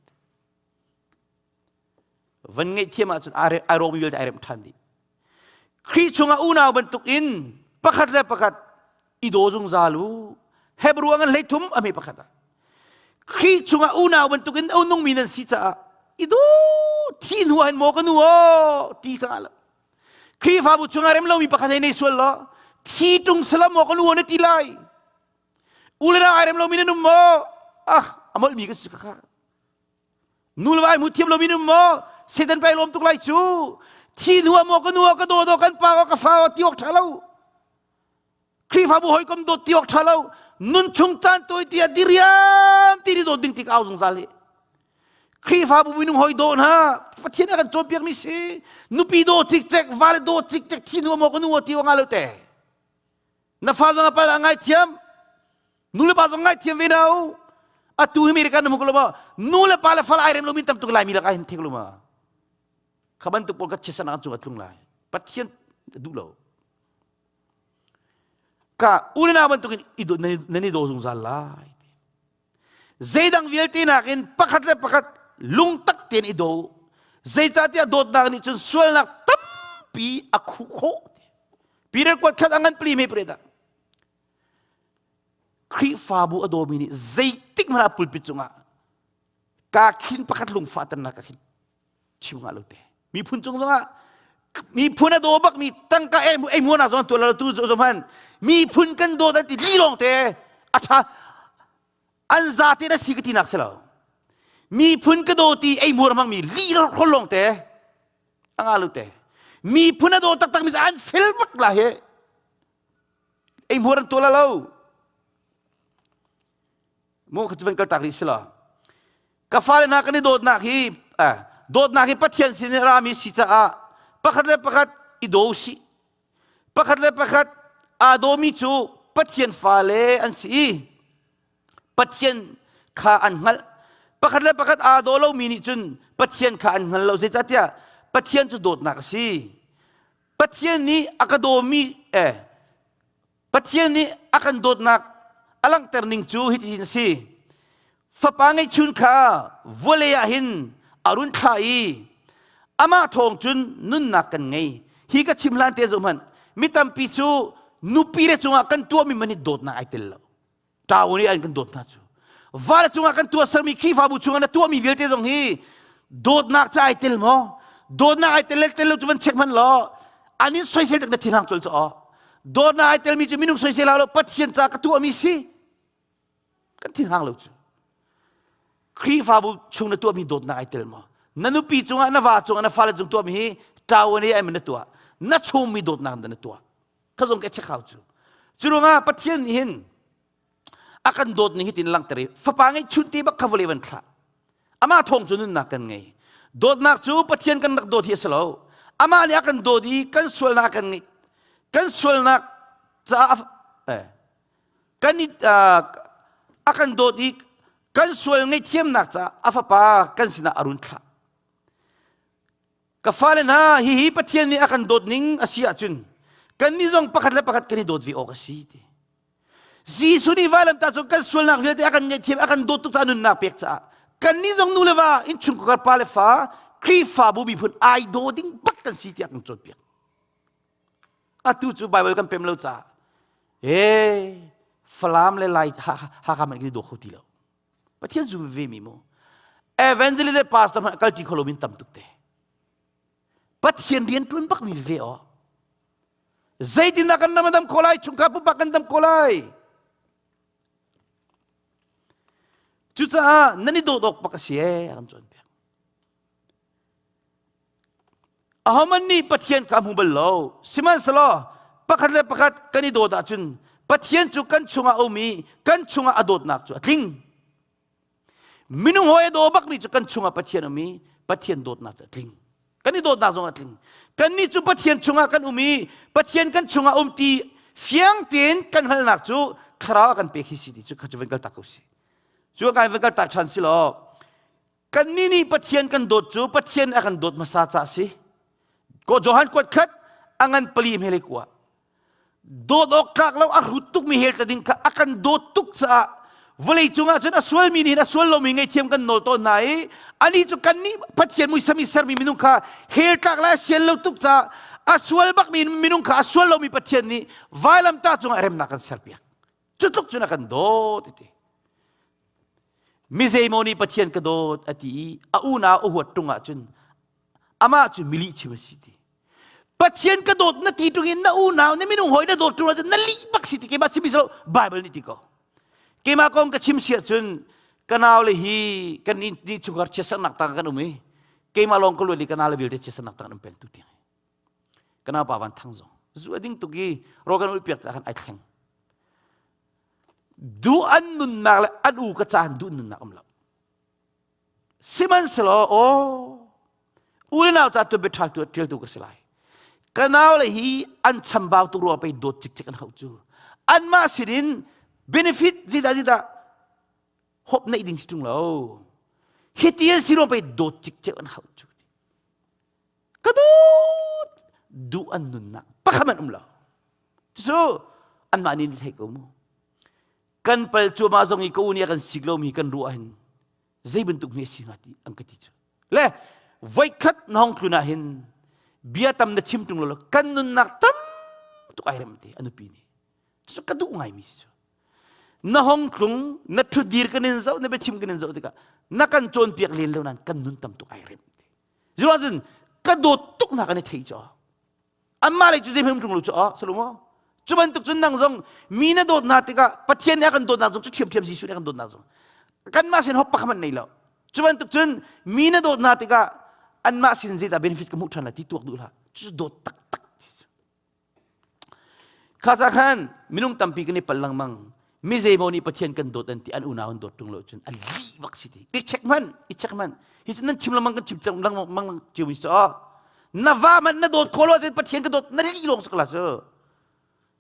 Speaker 1: Van ngaihthiam ahcun ai rawkmi vialte ai remh ṭhan dih. Khrih chungah unau bantuk in pakhat le pakhat i daw zungzal u. Hebrew ah ngan 13 a hme pakhat ah. Khrih chungah unau bantuk in a nungmi nan si caah i daw thi hnu ah hin maw ka nu aw ti ka ngah lo. Khrihfabu chungah rem lomi pakhat hei nei sual law thi tung salam maw ka nu na ti lai. U le nau ai rem lomi nan um maw? Ah, a molhmi ka si ka kha. Nu le va ai mu thiam lomi nan um maw? Satan pai lawm tuk lai cu. Thi hnu ah maw ka nu ka daw daw kan pa ka fa ti awk ṭha lo. Khrihfabu hawikom dawt ti awk ṭha lo. Nun chung caan tawi tiah diriam ti ni dawt ding ti ka au zungzal hi. Khrihfabu minung hawi daw hna Pathian a kan cawnpiakmi si nupi daw cikcek vale daw cikcek thi nu maw ka nu ti nga lo te na fa zong a pal a ngaithiam nu le pa zong ngaithiam ve na u atu hi America na hmu ko lo ma nu le pa le fal ai rem lo min tam tuk lai mi lakah hin thek lo ma kha bantuk pawl ka chisan an cung a tlung lai Pathian duh lo ka unau bantukin nan i daw zungzal lai Zeidang vialte nakin pakhat le pakhat lungtak tein i daw. Zeicahtiah dawtnak nih cun sualnak tampi a khuh khawh. Peter kuat khat a ngan pli me pre dah. Khrihfabu a dawmi nih zeitik hmanh ah pulpit cungah kaa khin pakhat lungfah tannak ka khin chim ngah lo te. Miphun cung zongah miphun a daw bak mi tangka ei muana zong tuah lo tu zong han miphun kan dawt an ti li lawng te a tha an za te na si ka ti nak si lo miphun ka daw ti ei muar hmang mi li khol lawng te anga lu te miphun a daw taktak mi an fel bak la he ei muar an tuah lo Mu kha cu van kal tak rih si lo. Ka fale hna kan i dawtnak hi eh, dawtnak hi Pathian sin in rami si caah pakhat le pakhat i daw sih. Pakhat le pakhat aa dawmi cu Pathian fale an si i Pathian kha an hngalh. Pakhat le pakhat aa daw lomi nih cun Pathian kha an hngal lo. Zeicahtiah Pathian cu dawtnak a si. Pathian nih a ka dawmi eh Pathian nih a kan dawtnak a langhter ning cu hitin a si. Fapa ngeihchun kha vawlei ah hin a run thlah i amah thawng cun nunnak kan ngei. Hi ka chim hlan te zoh hmanh. Mi tampi cu nupi le cungah kan tuahmi man hi dawtnak ai tel lo. Ṭau nih an kan dawt hna cu. Vale cungah kan tuahsermi Khrihfabu chungah na tuahmi vialte zong hi dawtnak ca ai tel maw? Dawtnak ai tel le tel lo cu van check hmanh law an in soisel tak na thinhang col cu aw. Dawtnak ai telmi cu minung soisel hau lo Pathian ca ka tuahmi si. Kan thinhang lo cu. Khrihfabu chung na tuahmi dawtnak ai tel maw? Na nupi cungah na va cungah na fale cung tuahmi hi ṭau nih ai na tuah. Na chungmi dawtnak na tuah. Kha zong ka check hau cu. Cu ruangah Pathian nih hin a kan dawt ning hitin langhter i fapa ngeih chun te bak kha vawlei van thlah. Amah thawng cu nunnak kan ngei. Dawtnak cu Pathian kan rak dawt hi a si lo. Amah nih a kan dawt i kan sualnak a kan ngeih. Kan sualnak caah eh, kan i a kan dawt i kan sual ngaihthiamnak caah a fapa kan sinah a run thlah. Ka fale hna, hihi Pathian nih a kan dawt ning a si ahcun kannih zong pakhat le pakhat kan i dawt ve awk a si ti. Jesuh nih vailamtah cung kan sualnak vialte a kan ngaihthiam a kan dawt tuk caah nunnak pek caah kannih zong nu le va innchungkhar pa le fa Khrihfabu miphun ai daw ding bak kan si tiah kan cawnpiak. Atu cu Bible kan pem lo caah ee Falam le Lai Hakha man kan i daw kho ti lo. Pathian zum ve mi mu. Evangelist le pastor hmanh kalṭi kho lo min tam tuk te. Pathian rian ṭuan bak mi ve aw. Zeitindah kan ram a dam khawh lai, chungkhar pumpak kan dam khawh lai? Cucaah nan i dawt awk bak a si ee, a kan cawnpiak. Ahohmanh nih Pathian kha a hmu bal lo. Sihmanhsehlaw pakhat le pakhat kan i dawt ahcun Pathian cu kan chungah a um i kan chungah a dawtnak cu a tling. Minung hawi a daw bakmi cu kan chungah Pathian um i Pathian dawtnak cu a tling. Kan i dawtnak zong a tling. Kannih cu Pathian chungah kan um i Pathian kan chungah um ti fiang tein kan hngalhnak cu thlarau a kan pek hi si ti cu kha cu van kal tak ko si. Cu kai van kal tak ṭhan si law Kannih nih Pathian kan dawt cu Pathian a kan dawt hmasa ca a si. Ko Johan kuat khat a ngan pali hmele kua. Dawt awk tlak lo a hrut tukmi hel tla ding kha a kan dawt tuk caah vawlei cungah cun a sualmi nih a sual lomi ngaihthiam kan nawl tawn hna i ani cu kannih Pathian muisam i sermi minung kha hel tlak le a sian lo tuk caah a sual bakmi minung kha a sual lomi Pathian nih vailamtah cungah remnak kan serpiak. Cu tluk cun a kan dawt ti. Mi zeimaw nih Pathian ka dawt a ti i a unau a huat ṭung ahcun amah cu milih chim a si ti. Pathian ka dawt na ti ṭung in na unau na minung hawi na dawt ṭung ahcun na lih bak si ti keimah chim lo Bible nih ti ko. Keimah kong ka chim si ahcun ka nau le hi kan ni chungkhar chiatsernak tang kan um i keimah lawng ka luat i ka nau le vialte chiatsernak tang an um peng tu tiang. Ka nau pa van thang zong zu a ding tuk i rawl kan ulh piak caah khan ai thleng. Duh an nunnak le an u ka caan duh nunnak um lo. Sihmanhsehlaw aw u le nau ca tu biaṭha tu ṭialtu ka si lai. Ka nau le hi an chambau tu rua pei dawt cikcek an hauh cu. Anmah sinin benefit zidah zidah hop neih ding si ṭung lo. Hiti an si ruang pei dawt cikcek an hauh cu. Ka dawt duh an nunnak pakhat man um lo. Cucu anmah nih thei ko mu. Kan pal cuahmah zong i ka u nih a kan sik lomi kan ruah hin zei bantuk hme si hnga ti an ka ti cu. Le voikhat na hong tlun ah hin bia tam na chim tung lo kan nunnak tam tuk ai rem te a nupi nih. Cucu ka duh ngaimi si cu. Na hong tlung na ṭhutdir kan in zoh na biachim kan in zoh tikah na kan cawnpiak len lo nain kan nun tam tuk ai rem te. Ziruang cun ka dawt tuk hna kan i thei cu. Anmah lei cu zeihmanh um ṭung lo cu a si lo maw? Cu bantuk cun nang zong mi na dawt hna tikah Pathian nih a kan dawtnak zong cu ṭhiamṭhiam Jesuh nih a kan dawtnak zong kanmah sin hop pakhat hmanh nei lo. Cu bantuk cun mi na dawt hna tikah anmah sin zeidah benefit ka hmuh ṭhan lai ti tuak duh hlah. Cucu dawt taktak ti cu. Kha ca khan minung tampi kan i pal lengmang. Mi zeimaw nih Pathian kan dawt an ti an unau an dawt ṭung lo cun an lih bak si ti. I check hmanh, i check hmanh. Hi cu nan chim lengmang kan chim lengmang cio mi cu na va man na dawt khawh lo ahcun Pathian ka dawt na lih lawng si ko la cu.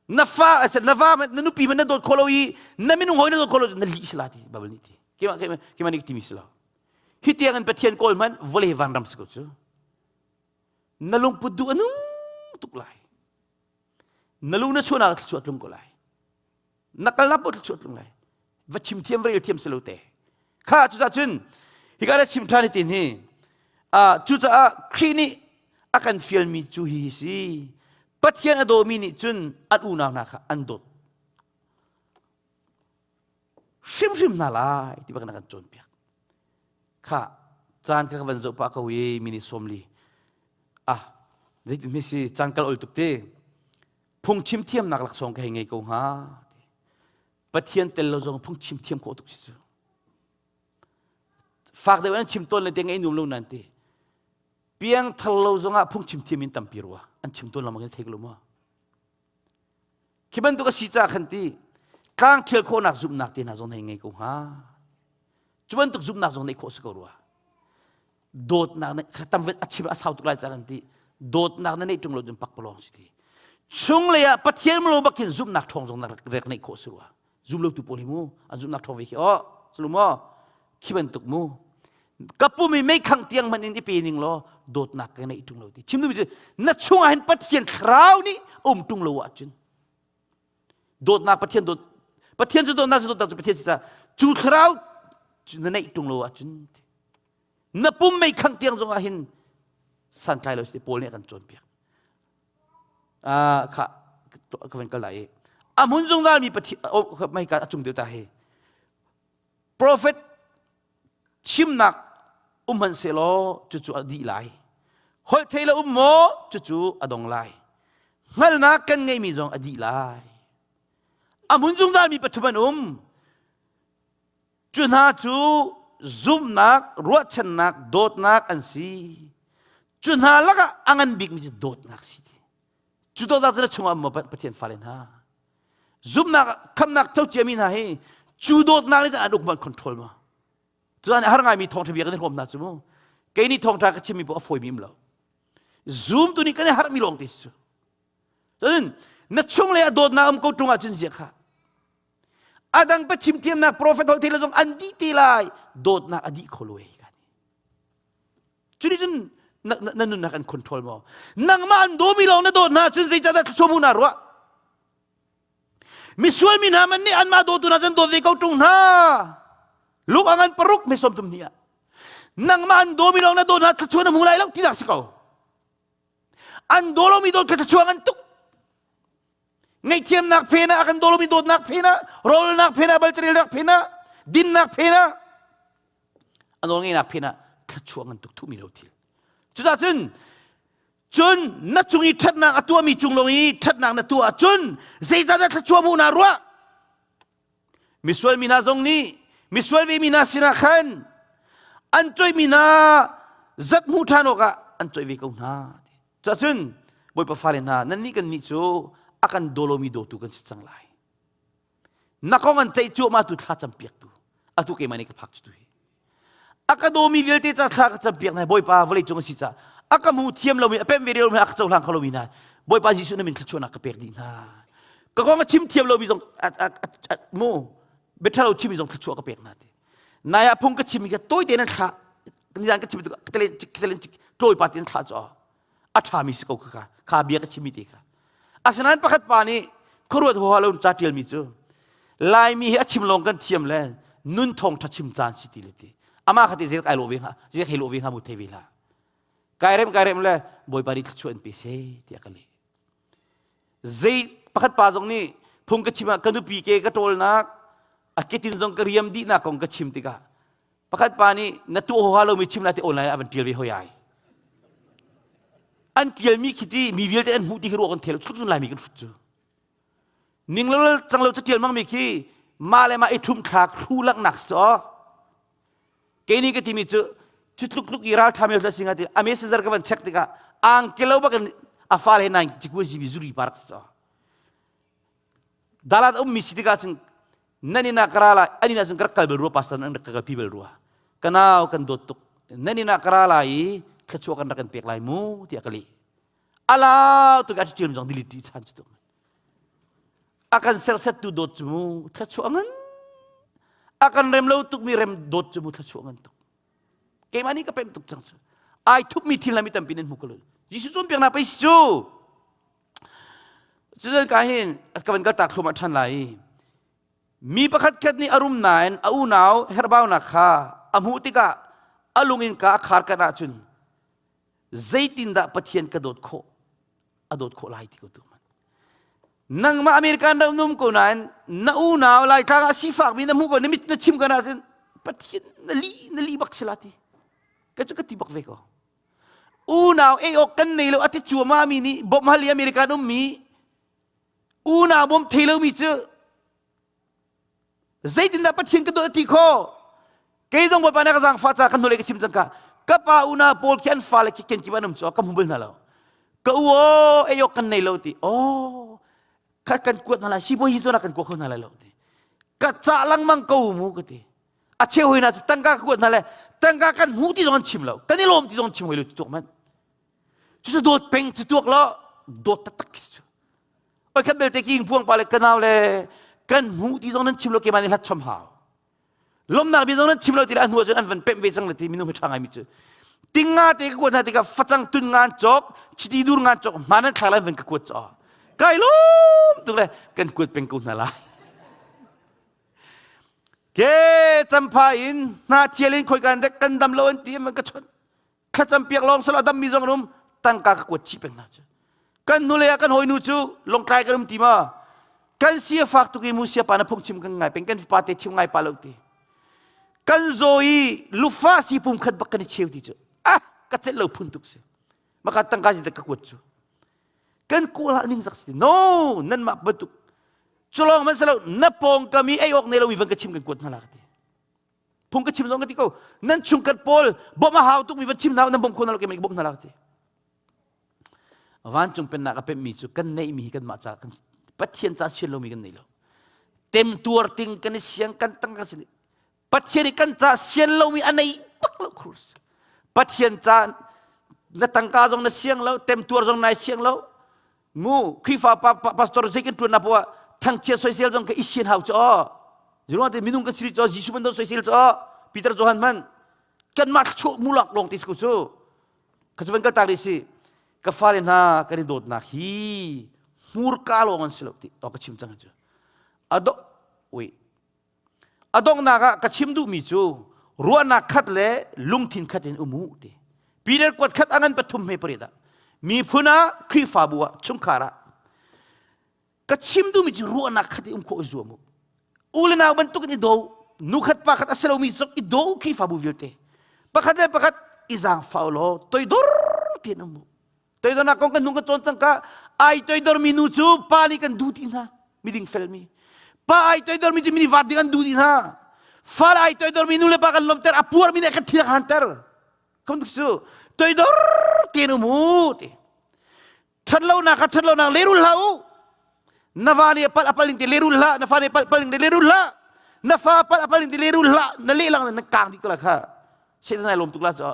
Speaker 1: Na fa na va man na nupi man na dawt khawh lo i na minung hawi na dawt khawh lo cun na lih si la ti Bible nih ti. Keimah keimah keimah nih timi si lo. Hi tiang in Pathian kawl hmanh vawlei vanram si ko cu. Na lungput duh a nung tuk lai. Na lung na chuahnak thluachuah tlung ko lai. Na kalnak paoh thluachuah tlung lai. Va chim thiam va rel thiam si lo te. Kha cucaah cun hika na chim ṭhan hi hi cucaah Khrih nih a kan fialmi cu hi hi si. Pathian a dawmi nih cun an unau hna kha an dawt hrimhrim hna lai ti bak na kan cawnpiak. Kha caan kha ka van zoh pah ko i mini 40 ah zeitin hme si caan kal ol tuk te phungchim thiamnak laksawng ka hei ngei ko hnga Pathian tel lo zong phungchim thiam khawh tuk si cu fak deuh an chim tawn le te ngei num lo nan ti piang thar lo zongah phungchim thiam in tampi rua an chim tawn lamang in thei ko lo maw Khi bantuk a si caah khan ti tlang thial khawhnak zumhnak te hna zong hei ngei ko hnga. Cu bantuk zumhnak zong neih khawh si ko rua. Dawtnak na tam a chim a sau tuk lai caah kan ti dawtnak na neih ṭung lo cun pakpalawng si ti. Chunglei ah Pathian lo bak hin zumhnak ṭhawng zong na rek neih khawh si rua. Zum lo tu pawl hi mu an zumhnak ṭhawng ve khi aw sulu maw khi bantuk mu ka pum i meikhang tiang hmanh in i pe ning law dawtnak ka neih ṭung lo ti chim duhmi cu na chungah hin Pathian thlarau nih um ṭung lo ahcun dawtnak Pathian dawt. Pathian cu dawtnak cu dawtnak cu Pathian si caah cu thlarau cu na neih ṭung lo ahcun na pum mei khangh tiang zong ah hin santlai lo si Paul nih a kan cawnpiak. Ah kha ka van kal lai i a hmun zungzal mi Pathian mei ka a cung deuh ta hi Profet chimnak um hmanhsehlaw cucu a dih lai. Holh thei lo um maw cucu a dong lai. Hngalhnak kan ngeihmi zong a dih lai. A hmun zungzalmi pathum an um. Cu hna cu zumhnak, ruahchannak, dawtnak an si. Cu hna lakah a ngan bikmi cu dawtnak si ti. Cu dawtnak cu na chungah um maw Pathian fale hna? Zumhnak khamnak co ciami hna hi cu dawtnak nih an uk ma an control ma? Cuan har ngaimi thawngṭha bia kan i hrawm hna cu mu. Kei nih thawngṭha ka chimmi poh a fawimi um lo. Zumtu nih kan i harhmi lawng te si cu. Cun na chung le a dawtnak um ko ṭung ahcun zia kha. A dang pachim thiamnak prophet hol thei zong an dih te lai. Dawtnak a dih kho lo ei kan. Cuni cun na, na nunnak an control maw? Nangmah an dawmi lawng na dawt hna cun zeicahdah thluachuah mu na ruah? Misual mi hna man nih anmah dawtu hna cun dawt ve ko ṭung hna. Luk a ngan paruk me sawm tum hnih ah. Nangmah an dawmi lawng na dawt hna thluachuah na hmu lai lo tinak si ko. An daw lomi dawt kha thluachuah ngan tuk. Ngaihthiamnak phen ah a kan daw lomi dawtnak phen ah, rawlnak phen ah, balcarelnak phen ah, dinnak phen ah, a nawl ngeihnak phen ah thluachuah ngan tuk thumi lo thil. Cucaah cun Cun na cung i ṭhatnak a tuahmi cung lawng i ṭhatnak na tuah ahcun zeicahdah thluachuah hmuh naa ruah? Misual mi hna zong nih misual ve mi hna sinah khan an coihmi hna zat hmuh ṭhan awkah an coih ve ko hna. Cuahcun Bawipa fale hna, nannih kannih cu a kan daw lomi dawtu kan si cang lai. Na kong an ceih cuahmah tu thla campiaktu atu keimah nih ka phak cu tu hi a ka dawmi vialte ca thla ka campiak hna Bawipa vawlei cung a si ca a ka hmu thiam lomi a pemh ve lomi a ka cohlang kho lomi hna Bawipa Jesuh na min thluachuahnak ka pek dih hna ka kong a chim thiam lomi zong mu biaṭhalo chimmi zong thluachuah ka pek hna ti nai ah phung ka chimmi ka tawi tein an thla nizan ka chim ka telen tlawi pa tein thla cu a ṭhami si ko kha kha bia ka chimmi te kha asinain pakhat pa nih khuaruat huaha lo ca ṭialmi cu Laimi hi a chim lawng kan thiam le nun thawng ṭha chim caan si ti le ti amah kha ti zei kai lo ve hnga zei hei lo ve hnga mu thei ve hlah kai rem kai rem le bawipa nih thluachuah in pe se tiah ka leh zei pakhat pa zong nih phung ka chim ah ka nupi ke ka ṭawlnak a ketin zong ka riam dihnak kong ka chim tikah Pakhat pa nih na tuah huaha lomi chim lai ti online ah van ṭial ve hoi ai. An ṭialmi khi ti mi vialte an hmuh ti khi ruah kan thei lo cun Laimi kan hrut cu. Ning lo cang lo ca ṭial mangmi khi mah le mah i ṭhum thlak hru langhnak si aw. Kei nih ka timi cu cu tluk tluk i ralṭha mi singa ti a messenger ka van check tikah angkelo bakin a fale he nai cikua zibi zuri parak si aw. Dalat ummi si tikah cun nan inn ah ka ra lai an inn ah cun ka rak kal bal rua pastor an rak ka kalpi bal rua ka nau kan dawt tuk nan inn ah ka ra lai i thluachuah kan rak kan pek lai mu tiah ka leh alau tuk a ṭial zong delete dih ṭhan cu tuk a kan sersettu dawt cu mu thluachuah ngan a kan rem lo tukmi rem dawt cu mu thluachuah ngan tuk keimah nih ka pem tuk cang cu ai thupmi thil na mi tampi nan hmu ko lo Jesuh cawnpiaknak pei si cu Cucu ka hin ka van kaltak thluahmah ṭhan lai i mi pakhat khat nih a rum nain a unau herhbaunak kha a hmuh tikah a lung in ka a khar kan ahcun zeitindah Pathian ka dawt khawh a dawt khawh lai ti ko tu nangmah American ram num ko nain na unau Laitlang ah sifakmi na hmuh ko na mit na chim kan ahcun Pathian na li na li bak sila ti ka cu ka ti bak ve ko Unau ei awk kan nei lo a ti cuahmah mi nih bawmh hal i American ummi unau bawm thei lomi cu zeitindah Pathian ka dawt a ti khawh? Kei zong Bawipa nih ka zaangfah ca kan hnulei ka chim cang ka ka pa unau pawl khi an fale khi kenkip an um cu ka hmu bal hna lo. Ka u aw ei awk kan nei lo ti. Oh kha kan kuat hna lai sibawi hi tuan kan kuat kho hna lai lo ti. Ka cah lengmang ko mu ka ti. A cheu hoi hna cu tangka ka kuat hna le tangka kan hmuh ti zong an chim lo kan i lawm ti zong an chim hoi lo ti tuak manh cucu dawt peng cu tuak lo dawt taktak khi cu oi khat belte king puang pa le kanau le kan hmuh ti zong nan chim lo keimah nih hlat chom hau lomnak bia zong nan chim lo ti le a hnu ahcun an van pemh ve cang le ti minung hi ṭha ngaimi cu tinga te ka kuat hna tikah facang tun ngan cawk chiti dur ngan cawk hman an thlak lai van ka kuat caw kai lawm tuk le kan kuat peng ko hna lai. Ke campha in hna thial in khoikan dek kan dam lo an ti man ka chon. Thlacam piak lawng salo dam mi zong an um tangka ka kuat chih peng hna cu. Kan hnulei ah kan hawinu cu longtlai kan um ti ma? Kan sia fak tuk i mu sia pa na phungchim kan ngai peng kan fapa te chim ngai pa lo ti. Kan zaw i lufa si pum khat bak kan i cheu ti cu. Ah ka celh lo phun tuk si. Maka tangka si ka kuat cu. Kan kawl ah ning zak si. No, nan mah bantuk. Culong man salo na pawng kami ei awk nei lo mi van ka chim kan kuat hna la ka ti. Phung ka chim zong ka ti ko. Nan chungkhat pawl bawmh a hau tuk mi van chim hna nan bawmh kho hna lo keimah bawmh hna la ka ti. Vancung pennak a pemmi cu kan neihmi hi kanmah ca kan Pathian ca sian lomi kan nei lo. Temtuar ting kan i siang kan tang kan sin. Pathian i kan ca sian lomi a nei bak lo krus. Pathian ca na tangka zong na siang lo, temtuar zong nai siang lo. Mu Khrihfa pa, pa, pastor zei kan tuan na poah thangchia soisel zong ka i sian hau cho. Ziruang te minung kan siri cho Jesuh man don soisel cho Peter Johan man kan mah chuah mulak long ti ku cu. Ka cu van kal tak rih si. Ka fale hna kan i dawtnak hi hmurka lawng an si lo ti to ka chim cang cu. Ado ui A donghnak ah ka chim duhmi cu ruahnak khat le lungthin khat in um u ti. Peter kuat khat a ngan pathum he pariat ah miphun ah Khrihfabu ah chungkhar ah ka chim duhmi cu ruahnak khat i um khawh i zuam u. U le nau bantuk in i do nu khat pa khat a si lomi zong i do Khrihfabu vialte pakhat le pakhat i zaangfah u law toidor tein um u. Toidornak kong kan nung kan cawn cang ka ai toidormi nu cu pa nih kan duh ti hna miding felmi pa ai toidormi cu mini vat ding an duh ti hna fal ai toidormi nu le pa kan lomter a puarmi nih kan thil hanter kom cu toidor tein um u ti ṭhatlonak kha ṭhatlonak lehrul hlah u na va nih a palh a pal ning ti lehrul hlah na fa nih palh pal ning ti lehrul hlah na fa palh a pal ning ti lehrul hlah na lehlang na kang dih ko la kha Satan ai lawm tuk la cu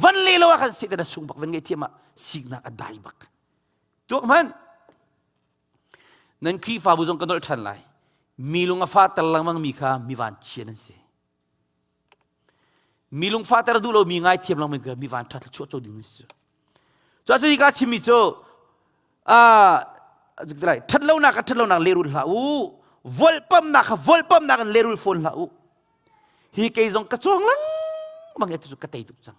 Speaker 1: van le lo ah khan Satan a sung bak van ngei thiam ah siknak a dai bak tuak hman nan Khrihfabu zong ka nolh ṭhan lai mi lung a fa ter lengmang mi kha mi van chia nan si mi lung fa ter duh lo mi ngai thiam lengmang kha mi van ṭha thluachuah co ding nan si cu cu hi ka chimmi cu ṭhatlonak kha ṭhatlonak lehrul hlah u volpamnak kha volpamnak in lehrul fawn hlah u hi kei zong ka cawng lengmang i cu ka tei tuk cang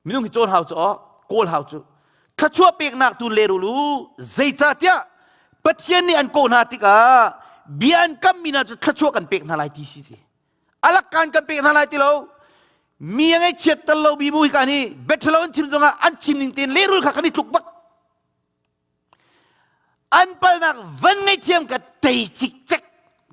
Speaker 1: minung hi cawn hau cu aw kawl hau cu thluachuah peknak tu lehrul u zeicahtiah Pathian nih an kawh hna tikah bia an kammi hna cu thluachuah kan pek hna lai ti si ti alak kan kan pek hna lai ti lo mi a ngaihchiat tel lo mi mu hi ka nih beṭhalo an chim zongah an chim ning tein lehrul kha kan i tluk bak an palnak van ngaihthiam ka tei cikcek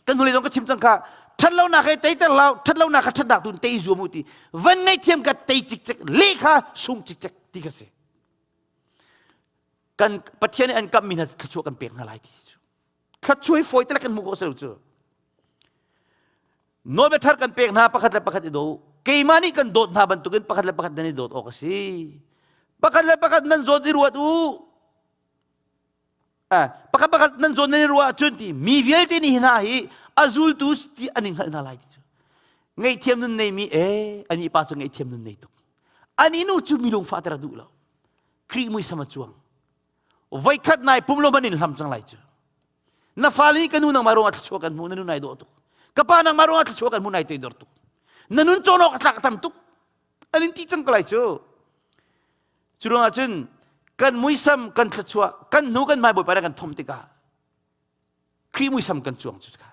Speaker 1: kan hnulei zong ka chim cang kha ṭhatlonak he teiter hlah ṭhatlonak kha ṭhatnak tu tei zuam u ti van ngaihthiam ka tei cikcek le kha sung cikcek ti ka si kan Pathian nih an kammi hna thluachuah kan pek hna lai ti cu thluachuah hi fawi te kan hmuh khawh si lo cu Nawlbia thar kan pek hna pakhat le pakhat i daw keimah nih kan dawt hna bantukin pakhat le pakhat nan i dawt awk a si pakhat le pakhat nan zawn i ruat u pakhat pakhat nan zawn nan i ruah ahcun ti mi vialte nih hna hi a zultu ti an i hngalh hna lai ti cu ngaihthiam nun neimi e ani pa cu ngaihthiam nun nei tuk ani nu cu mi lungfah ter a duh lo Khrih muisam a cuang voikhat nai pum lo man in hlam cang lai cu na fale nih ka nu nangmah ruangah thluachuah kan hmu na nu nai dawh tuk ka pa nangmah ruangah thluachuah kan hmu nai toidor tuk na nun cawn awk a tlak tam tuk an in ti cang ko lai cu cu ruangah cun kan muisam kan thluachuah kan hnu kan hmai bawipa kan thom tikah Khrih muisam kan cuang cu kha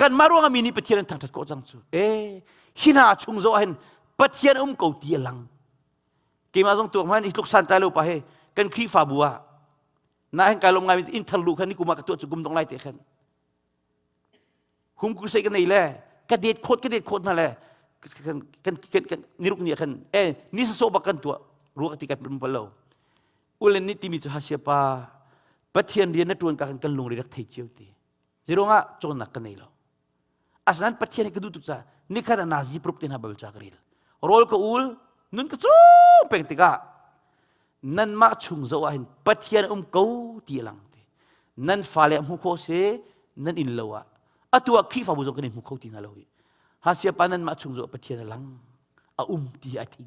Speaker 1: kanmah ruangah mi nih Pathian an thangṭhat khawh cang cu e hi hna chung zoh ahhin Pathian um ko ti a lang keimah zong tuak hman i tluk santlai lo pa he kan Khrihfabu ah na hen kai lom ngai in thar lu khan ni kuma ka tuah cu gum dong lai te khan hum ku sei ka nei le ka det khot ka det khot na le kan kan kan kan niruk ni khan e ni sa so bak kan tua ruak ti ka pum lo ulen ni timi cu hasia pa pathian rian na tuan ka kan kan lungri rak thei cio ti zirong ah cawnnak ka nei lo Asinain Pathian hi ka duh tuk caah nikhat ah nazi pruk te hna Bible ca ka rel. Rawl ka ul, nun ka cung peng tikah nanmah chung zoh ah hin Pathian um ko ti a lang ti. Nan fale a hmu kho si, nan inn lo ah. Atu ah Khrihfabu zong kan in hmu kho ti hna lo hi. Hasia pa nanmah chung zoh ah Pathian a lang, a um ti ai thei.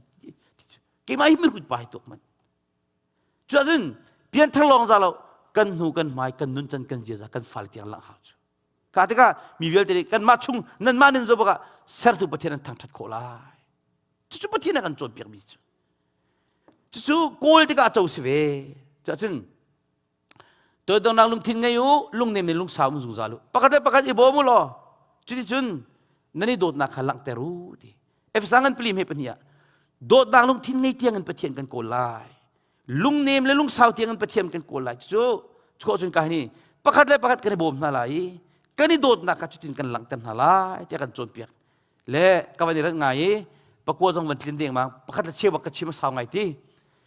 Speaker 1: Keimah hi mirhut pa hi tuak man. Cuahcun pianthar lawng za lo kan hnu kan hmai kan nun can kan ziaza kan fale tiang lang hau cu. Kha tikah mi vialte nih kanmah chung nanmah nan zoh bakah sertu Pathian an thangṭhat khawh lai. Cucu Pathian a kan cawnpiakmi cu. Cucu kawl tikah a co si ve. Cuahcun toidornak lungthin ngei u, lungnem le lungsau um zungzal u. Pakhat le pakhat i bawm u law cuticun nan i dawtnak kha langhter u ti. Efesa ngan pali hme pahnih ah dawtnak lungthin ngei tiang in Pathian kan kawl lai. Lungnem le lungsau tiang in Pathian kan kawl lai. Cucu cukhawh cun ka hi pakhat le pakhat kan i bawm hna lai i kan i dawtnak kha cutin kan langhter hna lai tiah kan cawnpiak. Le ka van i rat ngai i pakua zong van tlin deng ma pakhat le cheu bak ka chim a sau ngai ti.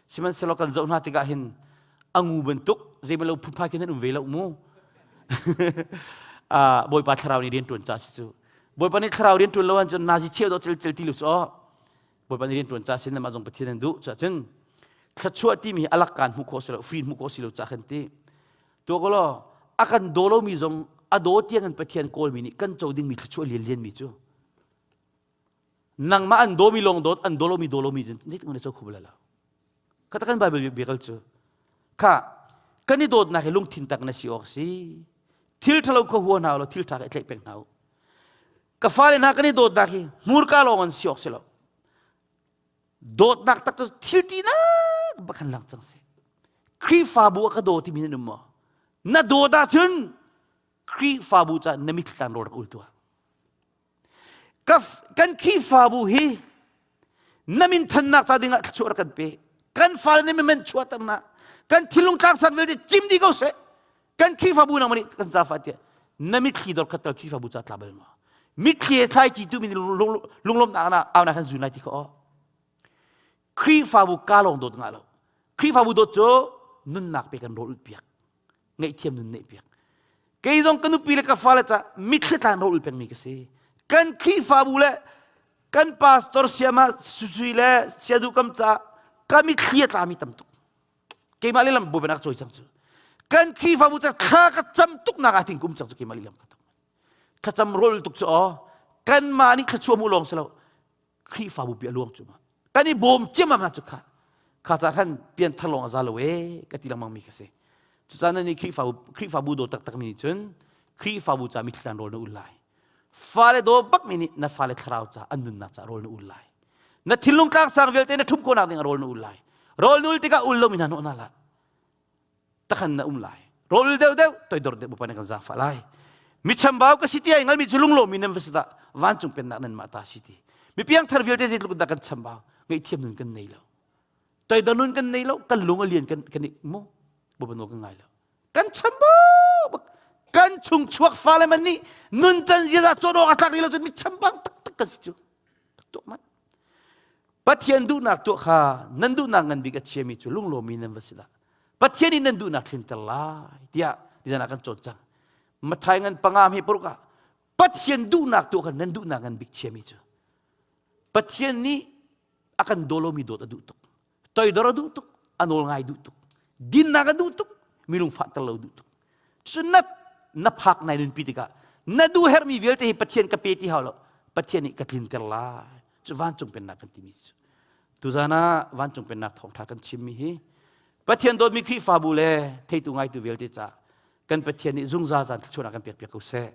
Speaker 1: Sihmanhsehlaw kan zoh hna tikah hin a ngu bantuk zeimalo phunphai khin an um ve lo mu. Bawipa thlarau nih rian ṭuan ca si cu. Bawipa nih thlarau rian ṭuan lo ahcun nazi cheu dawh cel cel ti lu cu aw. Bawipa nih rian ṭuan ca sin mah zong Pathian an duh. Cuahcun thluachuah timi hi alak kaan hmuh khawh si lo, free hmuh khawh si lo ca khan ti. Tuah ko law a kan daw lomi zong a daw tiang in Pathian kawlmi nih kan co dingmi thluachuah lianlian mi cu nangmah an dawmi lawng dawt an daw lomi daw lomi cun zeitik na co kho bal lo. Kha kan Bible biakal cu kha kan i dawtnak hi lungthin tak na si awk si. Thil ṭhalo kha hua hna law thil ṭha kha i tlaih peng hna u. Ka fale hna kan i dawtnak hi hmurka lawng an si awk si lo. Dawtnak tak cu thil tinak bak han lang cang si. Khrihfabu a ka daw timi nan um maw? Na dawt ahcun Khrihfabu caah na mitthli rawl rak ul tuah. Kan Khrihfabu hi na min thannak ca dingah thluachuah rak kan pe. Kan fale nih men chuahter na. Kan thinlung tlangsan vialte cim dih ko seh. Kan Khrihfabu nang nih kan zafa tiah na mitthli dor khat tal Khrihfabu ca tla bal ma. Mitthli he thlai ci tu min lunglawmnak na au na kan zun lai ti kha aw. Khrihfabu ka lawng dawt ngah lo. Khrihfabu dawt cu nunnak pe kan rawl piak. Ngaihthiam nun neih piak. Kei zong ka nupi le ka fale ca mitthli tlan rawl pengmi ka si. Kan Khrihfabu le kan pastor siama susui le siadu kam ca ka mitthli a tlami tam tuk. Keimah lehlam bubenak cawi cang cu. Kan Khrihfabu ca thla ka cam tuk nak ah ting kum cang cu keimah lehlam ka tuk. Thlacam rawl tuk cu aw kanmah nih thluachuah mu lawng si lo Khrihfabu pi a luang cu ma kan i bawm ciammam hna cu kha kha ca khan pianthar lawng a za lo e ka ti lengmang mi ka si cucaah nan nih Khrihfabu Khrihfabu daw taktak mi nih cun Khrihfabu ca mitthli rawl na ul lai fale daw bak mi nih na fale thlarau ca an nunnak ca rawl na ul lai na thinlung tlangsang vialte na ṭhum khawhnak ding ah rawl na ul lai rawl na ul tikah ul lomi hna hnawh hna hlah takhan na um lai rawl deuh deuh toidor deuh bupa kan zaangfah lai mi chambau ka si ti ai ngalmi cu lunglomi nan va si dah vancung pennak nan mah ta si ti mi piangthar vialte zeitluk dah kan chambau ngaihthiam nun kan nei lo toidor nun kan nei lo kan lung a lian kan kan i mu bupa nawl kan ngai lo kan chambau bak kan chung chuak fale man nih nun can ziaza cawn awk a tlak lo cun mi chambang taktak kan si cu tuah man Pathian duhnak tuah kha nan duhnak ngan bik a chiami cu lunglawmi nan va si dah. Pathian nih nan duhnak tlinter lai tiah nizan ah kan cawn cang. Mathai ngan panga hme paruk ah Pathian duhnak tuah kha nan duhnak ngan bik chiami cu Pathian nih a kan daw lomi dawt a duh tuk. Toidor a duh tuk, a nawl ngai duh tuk. Dinnak a duh tuk, mi lungfahter lo duh tuk. Cun na na phak nai nunpi tikah na duh herhmi vialte hi Pathian ka pe ti hau lo. Pathian nih ka tlinter lai. Cu vancung pennak kan timi cu. Tuzan ah vancung pennak thawngṭha kan chimmi hi Pathian dawtmi Khrihfabu le theitu ngaitu vialte caah kan Pathian nih zungzal caan thluachuahnak kan pek piak ko seh.